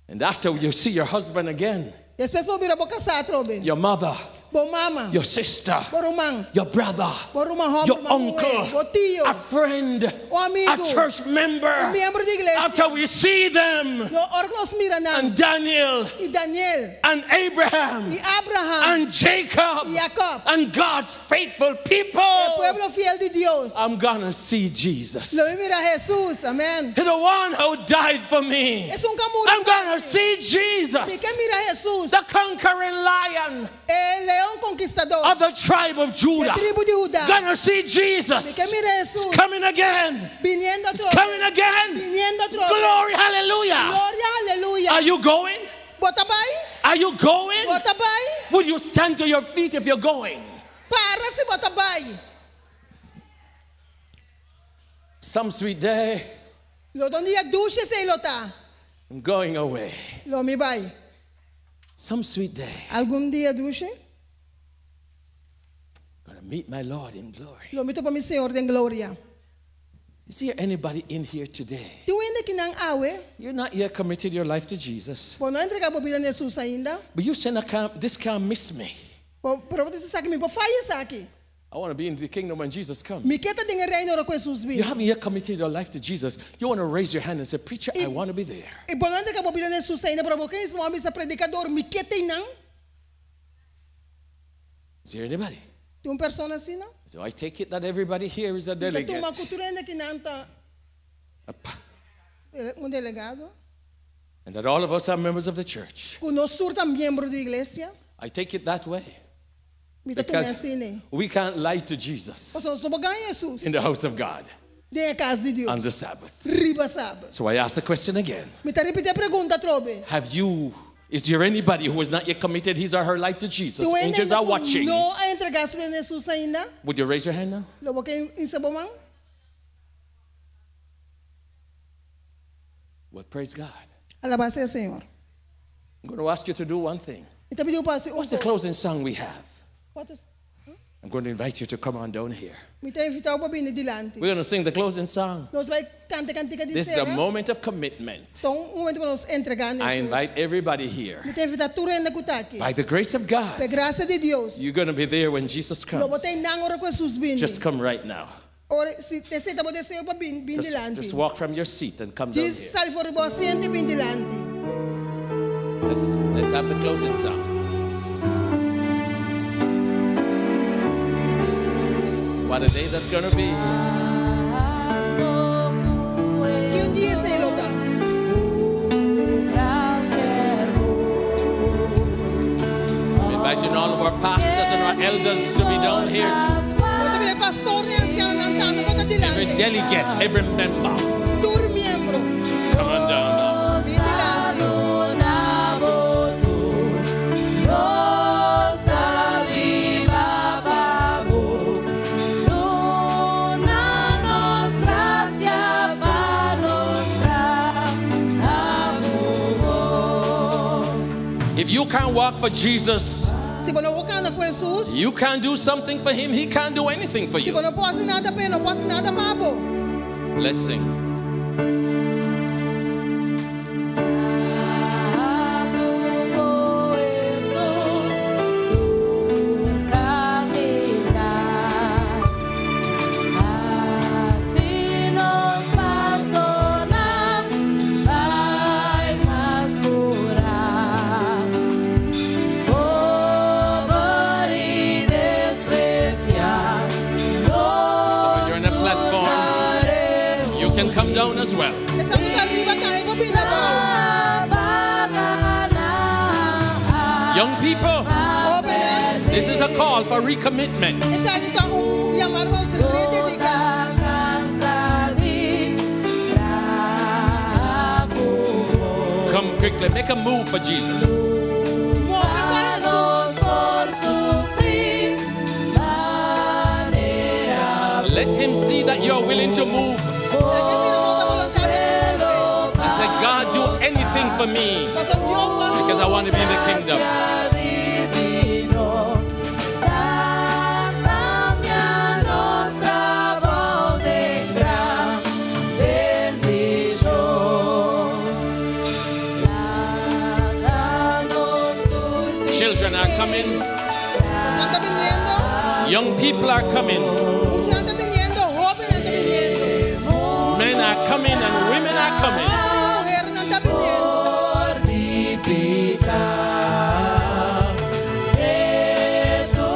And after you see your husband again, Despues bo mira bo kasá atrobe. your mother, Bo mama. your sister, Bo ruman. your brother, Bo ruman hòmber, your ruman uncle, muhé, bo tio. a friend, Un amigu. a church member. Un miembro di iglesia. After we see them, No, ora ku nos mira nan. and Daniel, I Daniel. and Abraham, I Abraham. and Jacob, I Jacob. and God's faithful people, E pueblo fiel di Dios. I'm gonna see Jesus. Lo mi mira Jesus. Amèn. The one who died for me. Esun ku a muri. I'm gonna see Jesus, Mi ke mira Jesus. the conquering lion E leon konkistadó. of the tribe of E Judah. tribu di Juda. Gonna see Jesus Mi ke mira Jesus. coming again. Biniendo It's atrobe. coming again. Biniendo atrobe. Glory, hallelujah. Gloria, aleluya. Are you going? Bo ta bai? Are you going? Bo ta bai? Will you stand to your feet if you're going? Para si bo ta bai. Some sweet day, Lo ta un dia dushi esei lo ta. I'm going away. Lo mi bai. Some sweet day, Algun dia dushi. I'm gonna meet my Lord in glory. Lo mi topa mi Señor den gloria. Is there anybody in here today? Tin hende akinan awe, You're not yet committed your life to Jesus. bo no a entregá bo bida na Hesus ainda. But you said, I can't, this can't miss me. Pero bo ta bisa ku mi no por faya esaki. I want to be in the kingdom when Jesus comes. Mi ke ta den reino ora ku Hesus You bin. haven't yet committed your life to Jesus. You want to raise your hand and say, Preacher, I want to be there. I bo no a entregá bo bida na Hesus ainda, pero bo ke bisa predikadó, mi ke ta einan. Is there anybody? Tin un persona asina, no? Do I take it that everybody here is a Mi ta delegate? tuma ku tur hende akinan ta un delegado. And that all of us are members of the church. Ku nos tur ta miembro di iglesia. I take it that way. Mi ta tuma Because asina. we can't lie to Jesus Pasobra nos no por gaña Hesus. in the house of God Den kas di on Dios. the Sabbath. Riba sabat. So I ask the question again. Mi ta ripití e pregunta atrobe. Have you, is there anybody who has not yet committed his or her life to Jesus? Tin hende Angels ainda are watching. no a entregá su bida na Hesus ainda. Would you raise your hand now? Lo bo ke hisa bo man? Well, praise God. Alabá sea Señor. I'm going to ask you to do one thing. Mi ta pidi pa hasi un What's the kos. closing song we have? What is- I'm going to invite you to come on down here. Mi ta invitá bo pa bini dilanti. We're going to sing the closing song. Nos ta bai kanta kantika di This is a sera. moment of commitment. Ta un momento pa nos entregá na I Hesus. invite everybody here. Mi ta invitá tur hende ku ta aki. By the grace of Pa God, grasia di Dios. you're going to be there when Jesus Lo comes. bo ta einan ora ku Hesus bin. Just come right now. Ora, si esei ta bo deseo pa bin bin Just, dilanti. just walk from your seat and come down Djis here. sali for di bo asiento i bin dilanti. Let's have the closing song. What a day that's going to be. Ki un dia esei lo ta. I'm inviting all of our pastors and our elders to be down here. Nos ta pidi pastor i ansianonan tambe pa ta Every dilanti. delegate, every member. Tur miembro. Come on down now. Bin dilanti. Nos ta biba pa bo, duna nos grasia pa nos traha If you can't walk for Jesus, Si bo no por kana ku Hesus, you can't do something for him, he can't do anything for si you. bo no por hasi nada p'e, no por hasi nada pa bo. Let's sing. Hesus, tur kaminda. Hasi nos pasonan bai mas purá. Pober i despresiá, Some of you are on the platform. You can come down as well. Esnan ku ta ariba tambe por bin abou. Young people, Hóbennan, this is a call for recommitment. esaki ta un yamada pa nos redediká. Come quickly, make a move for Jesus. Move pa Hesus. Let him see that you're willing to move. Lag'é mira ku bo ta boluntario pa move. And say, God, do anything for me Pasobra Dios por because I want to be in the kingdom. Divino, cambia nuestra voz de gran bendición. Danos tu Children are coming, Esnan ta biniendo, young people are coming, muchanan ta biniendo, hóbennan ta biniendo. men are coming, and women are coming. Hòmber i muhénan ta biniendo. Fortificar, de tu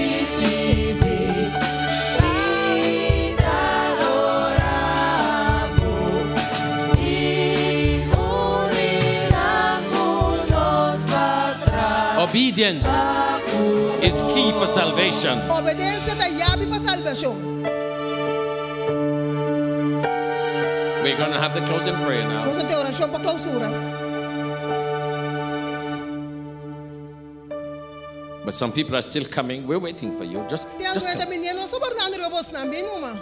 recibir, y te adoramos, y uniramos nos atrás. Obedience is key for salvation. Obedensia ta yabi pa salbashon. We're going to have the closing prayer now. Nos tin orashon pa klousura. But some people are still coming. We're waiting for you. Just, Tin just algun ta come. biniendo, nos ta wardando riba boso, bin numa.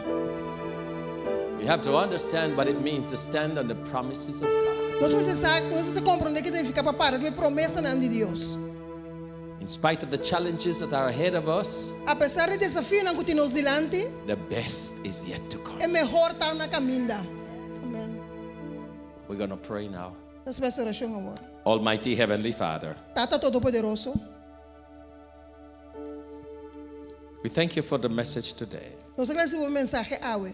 We have to understand what it means to stand on the promises of God. Nos mester sa, nos mester komprondé kiko ta nifiká pa para riba promesanan di Dios. In spite of the challenges that are ahead of us, Apesar di desafionan ku tin nos dilanti, the best is yet to come. e mehor ta na kaminda. Amen. We're going to pray now. Nos ta bai hasi orashon awor. Almighty Heavenly Father, Tata Todopoderoso, we thank you for the message today. nos ta gradisí pa e mensahe awe.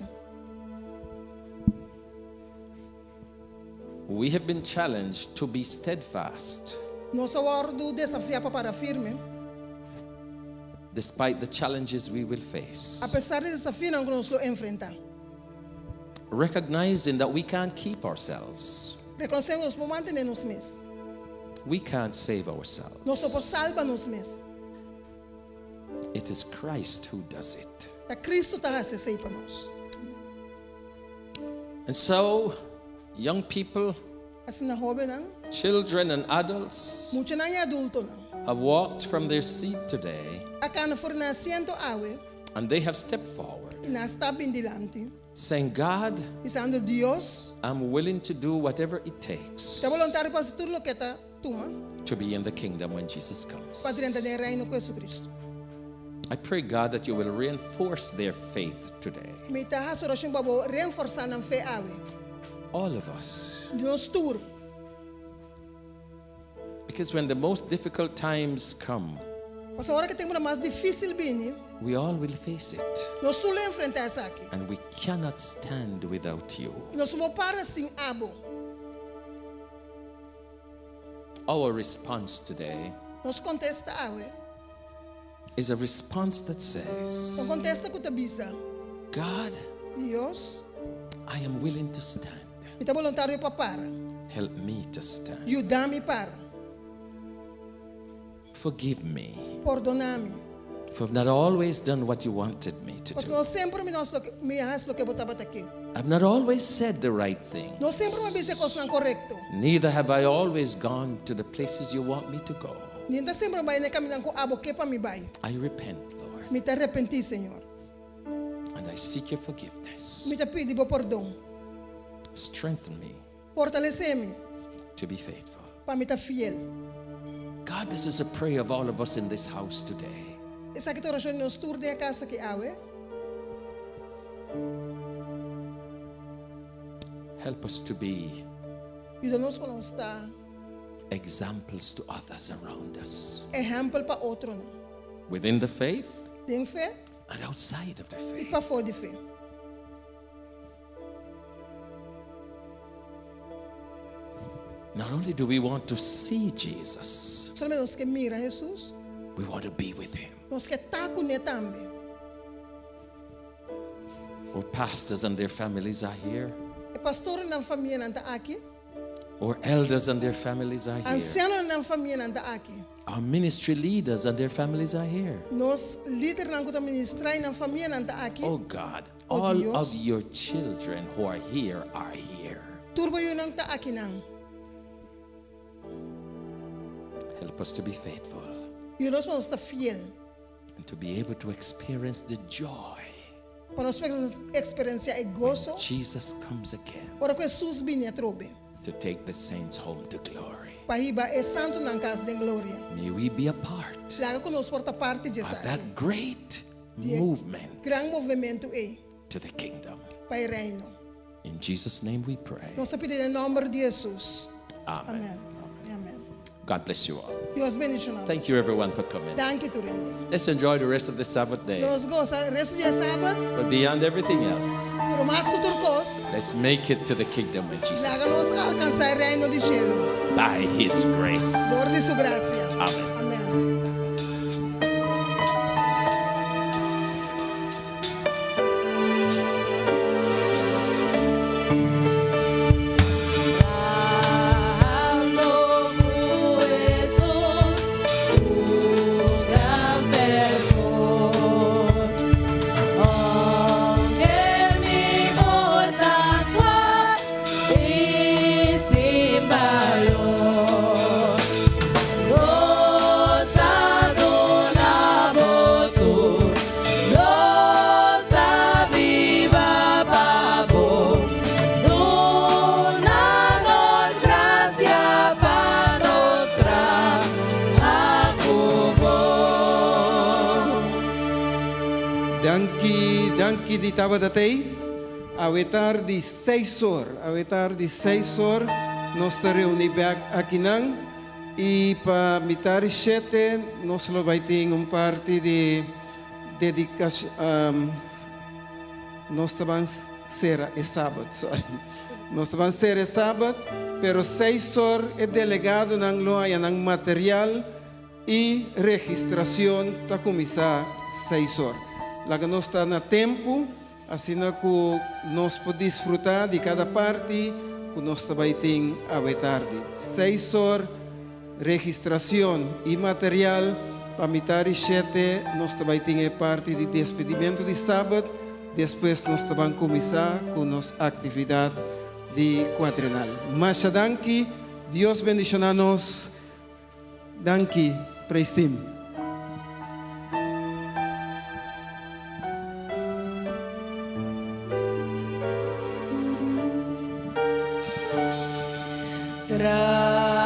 We have been challenged to be steadfast Nos a wòrdu desafiá pa para firme, despite the challenges we will face, apesar di desafionan ku nos lo enfrentá. recognizing that we can't keep ourselves, Rekonosé nos no por mantené nos mes. we can't save ourselves. Nos no por salba nos mes. It is Christ who does it. Ta Kristu ta hasi esei pa nos. And so, young people, Asina hóbennan, children, and adults muchanan i adultonan. have walked from their seat today A kana for di nan asiento awe and they have stepped forward, i nan a stap bin dilanti. saying, God, Bisando Dios, I'm willing to do whatever it takes ta boluntario pa hasi tur loke ta tuma to be in the kingdom when Jesus comes. pa drenta den reino ku Hesukristu. I pray, God, that you will reinforce their faith today. Mi ta hasi orashon pa bo reforsá nan fe awe. All of us. Nos tur. Because when the most difficult times come, Pasobra ora ku e tempu mas difísil bini, we all will face it. nos tur lo enfrentá esaki. And we cannot stand without you. Nos no por para sin abo. Our response today Nos kontesta awe. is a response that says, Un kontesta ku ta bisa. God, Dios, I am willing to stand. mi ta boluntario pa para. Help me to stand. Yuda mi para. Forgive me Pordoná mi. for I've not always done what you wanted me to Pasobra do. no semper mi no a hasi mi a hasi loke bo tabata ke. I've not always said the right thing. No semper mi a bisa kosnan korekto. Neither have I always gone to the places you want me to go. Ni ta semper mi a bai na kamindanan ku abo ke pa mi bai. I repent, Lord, Mi ta arepentí, Señor. and I seek your forgiveness. Mi ta pidi bo pordon. Strengthen me Fortalesé mi to be faithful. pa mi ta fiel. God, this is a prayer of all of us in this house today. Esaki ta orashon di nos tur den e kas aki awe. Help us to be Yuda nos pa nos ta examples to others around us, ehèmpel pa otronan. within the faith Den fe and outside of the i faith. pafó di fe. Not only do we want to see Jesus, Solamente nos ke mira Hesus, we want to be with him. nos ke ta kuné tambe. Our pastors and their families are here. E pastornan i nan famianan ta aki. Our elders and their families are here. Ansianonan i nan famianan ta aki. Our ministry leaders and their families are here. Nos lidernan ku ta ministrá i nan famianan ta aki. Oh God, Oh all Dios. of your children who are here are here. Tur bo yunan ta akinan. Help us to be faithful Yuda nos pa nos ta fiel. and to be able to experience the joy Pa nos por eksperensiá e goso. Jesus comes again Ora ku Hesus bini atrobe. to take the saints home to glory. Pa hiba e santunan kas den gloria. May we be a part Laga ku nos por ta parti di of esaki. that great Di movement gran movementu ei to the kingdom. pa e reino. In Jesus' name we pray. Nos ta pidi den nòmber di Hesus. Amen. Amen. Amen. God bless you all. Dios bendishoná. Thank you, everyone, for coming. Danki tur hende. Let's enjoy the rest of the Sabbath day. Nos gosa restu di sabat, But beyond everything else, pero mas ku tur kos, let's make it to the kingdom when Jesus laga nos comes. alkansá e reino di shelu. By His grace. Dor di su grasia. Amen. Amen. Sin valor, nos da Danki di tabata tei. Awe tardi seis or, awe tardi seis or nos ta reuni bek akinan y pa mitar di shete nos lo bai tin un parti di dedicacion, nos ta ban sera e sabat, sorry, nos ta ban sera e sabat, pero seis or e delegadonan lo haya nan material. E registracion ta cuminsa seis or. Laga nos ta na tempo, asina cu nos por disfruta di cada parti cu nos ta bay tin awe tardi. Seis or, registracion y material, pa mitar di shete nos ta bay tin e parti di despedimento di Sabbat, despues nos ta ban cuminsa cu nos actividad di cuadrenal. Masha danki, Dios bendiciona nos. Danki, Praise Team. Tra.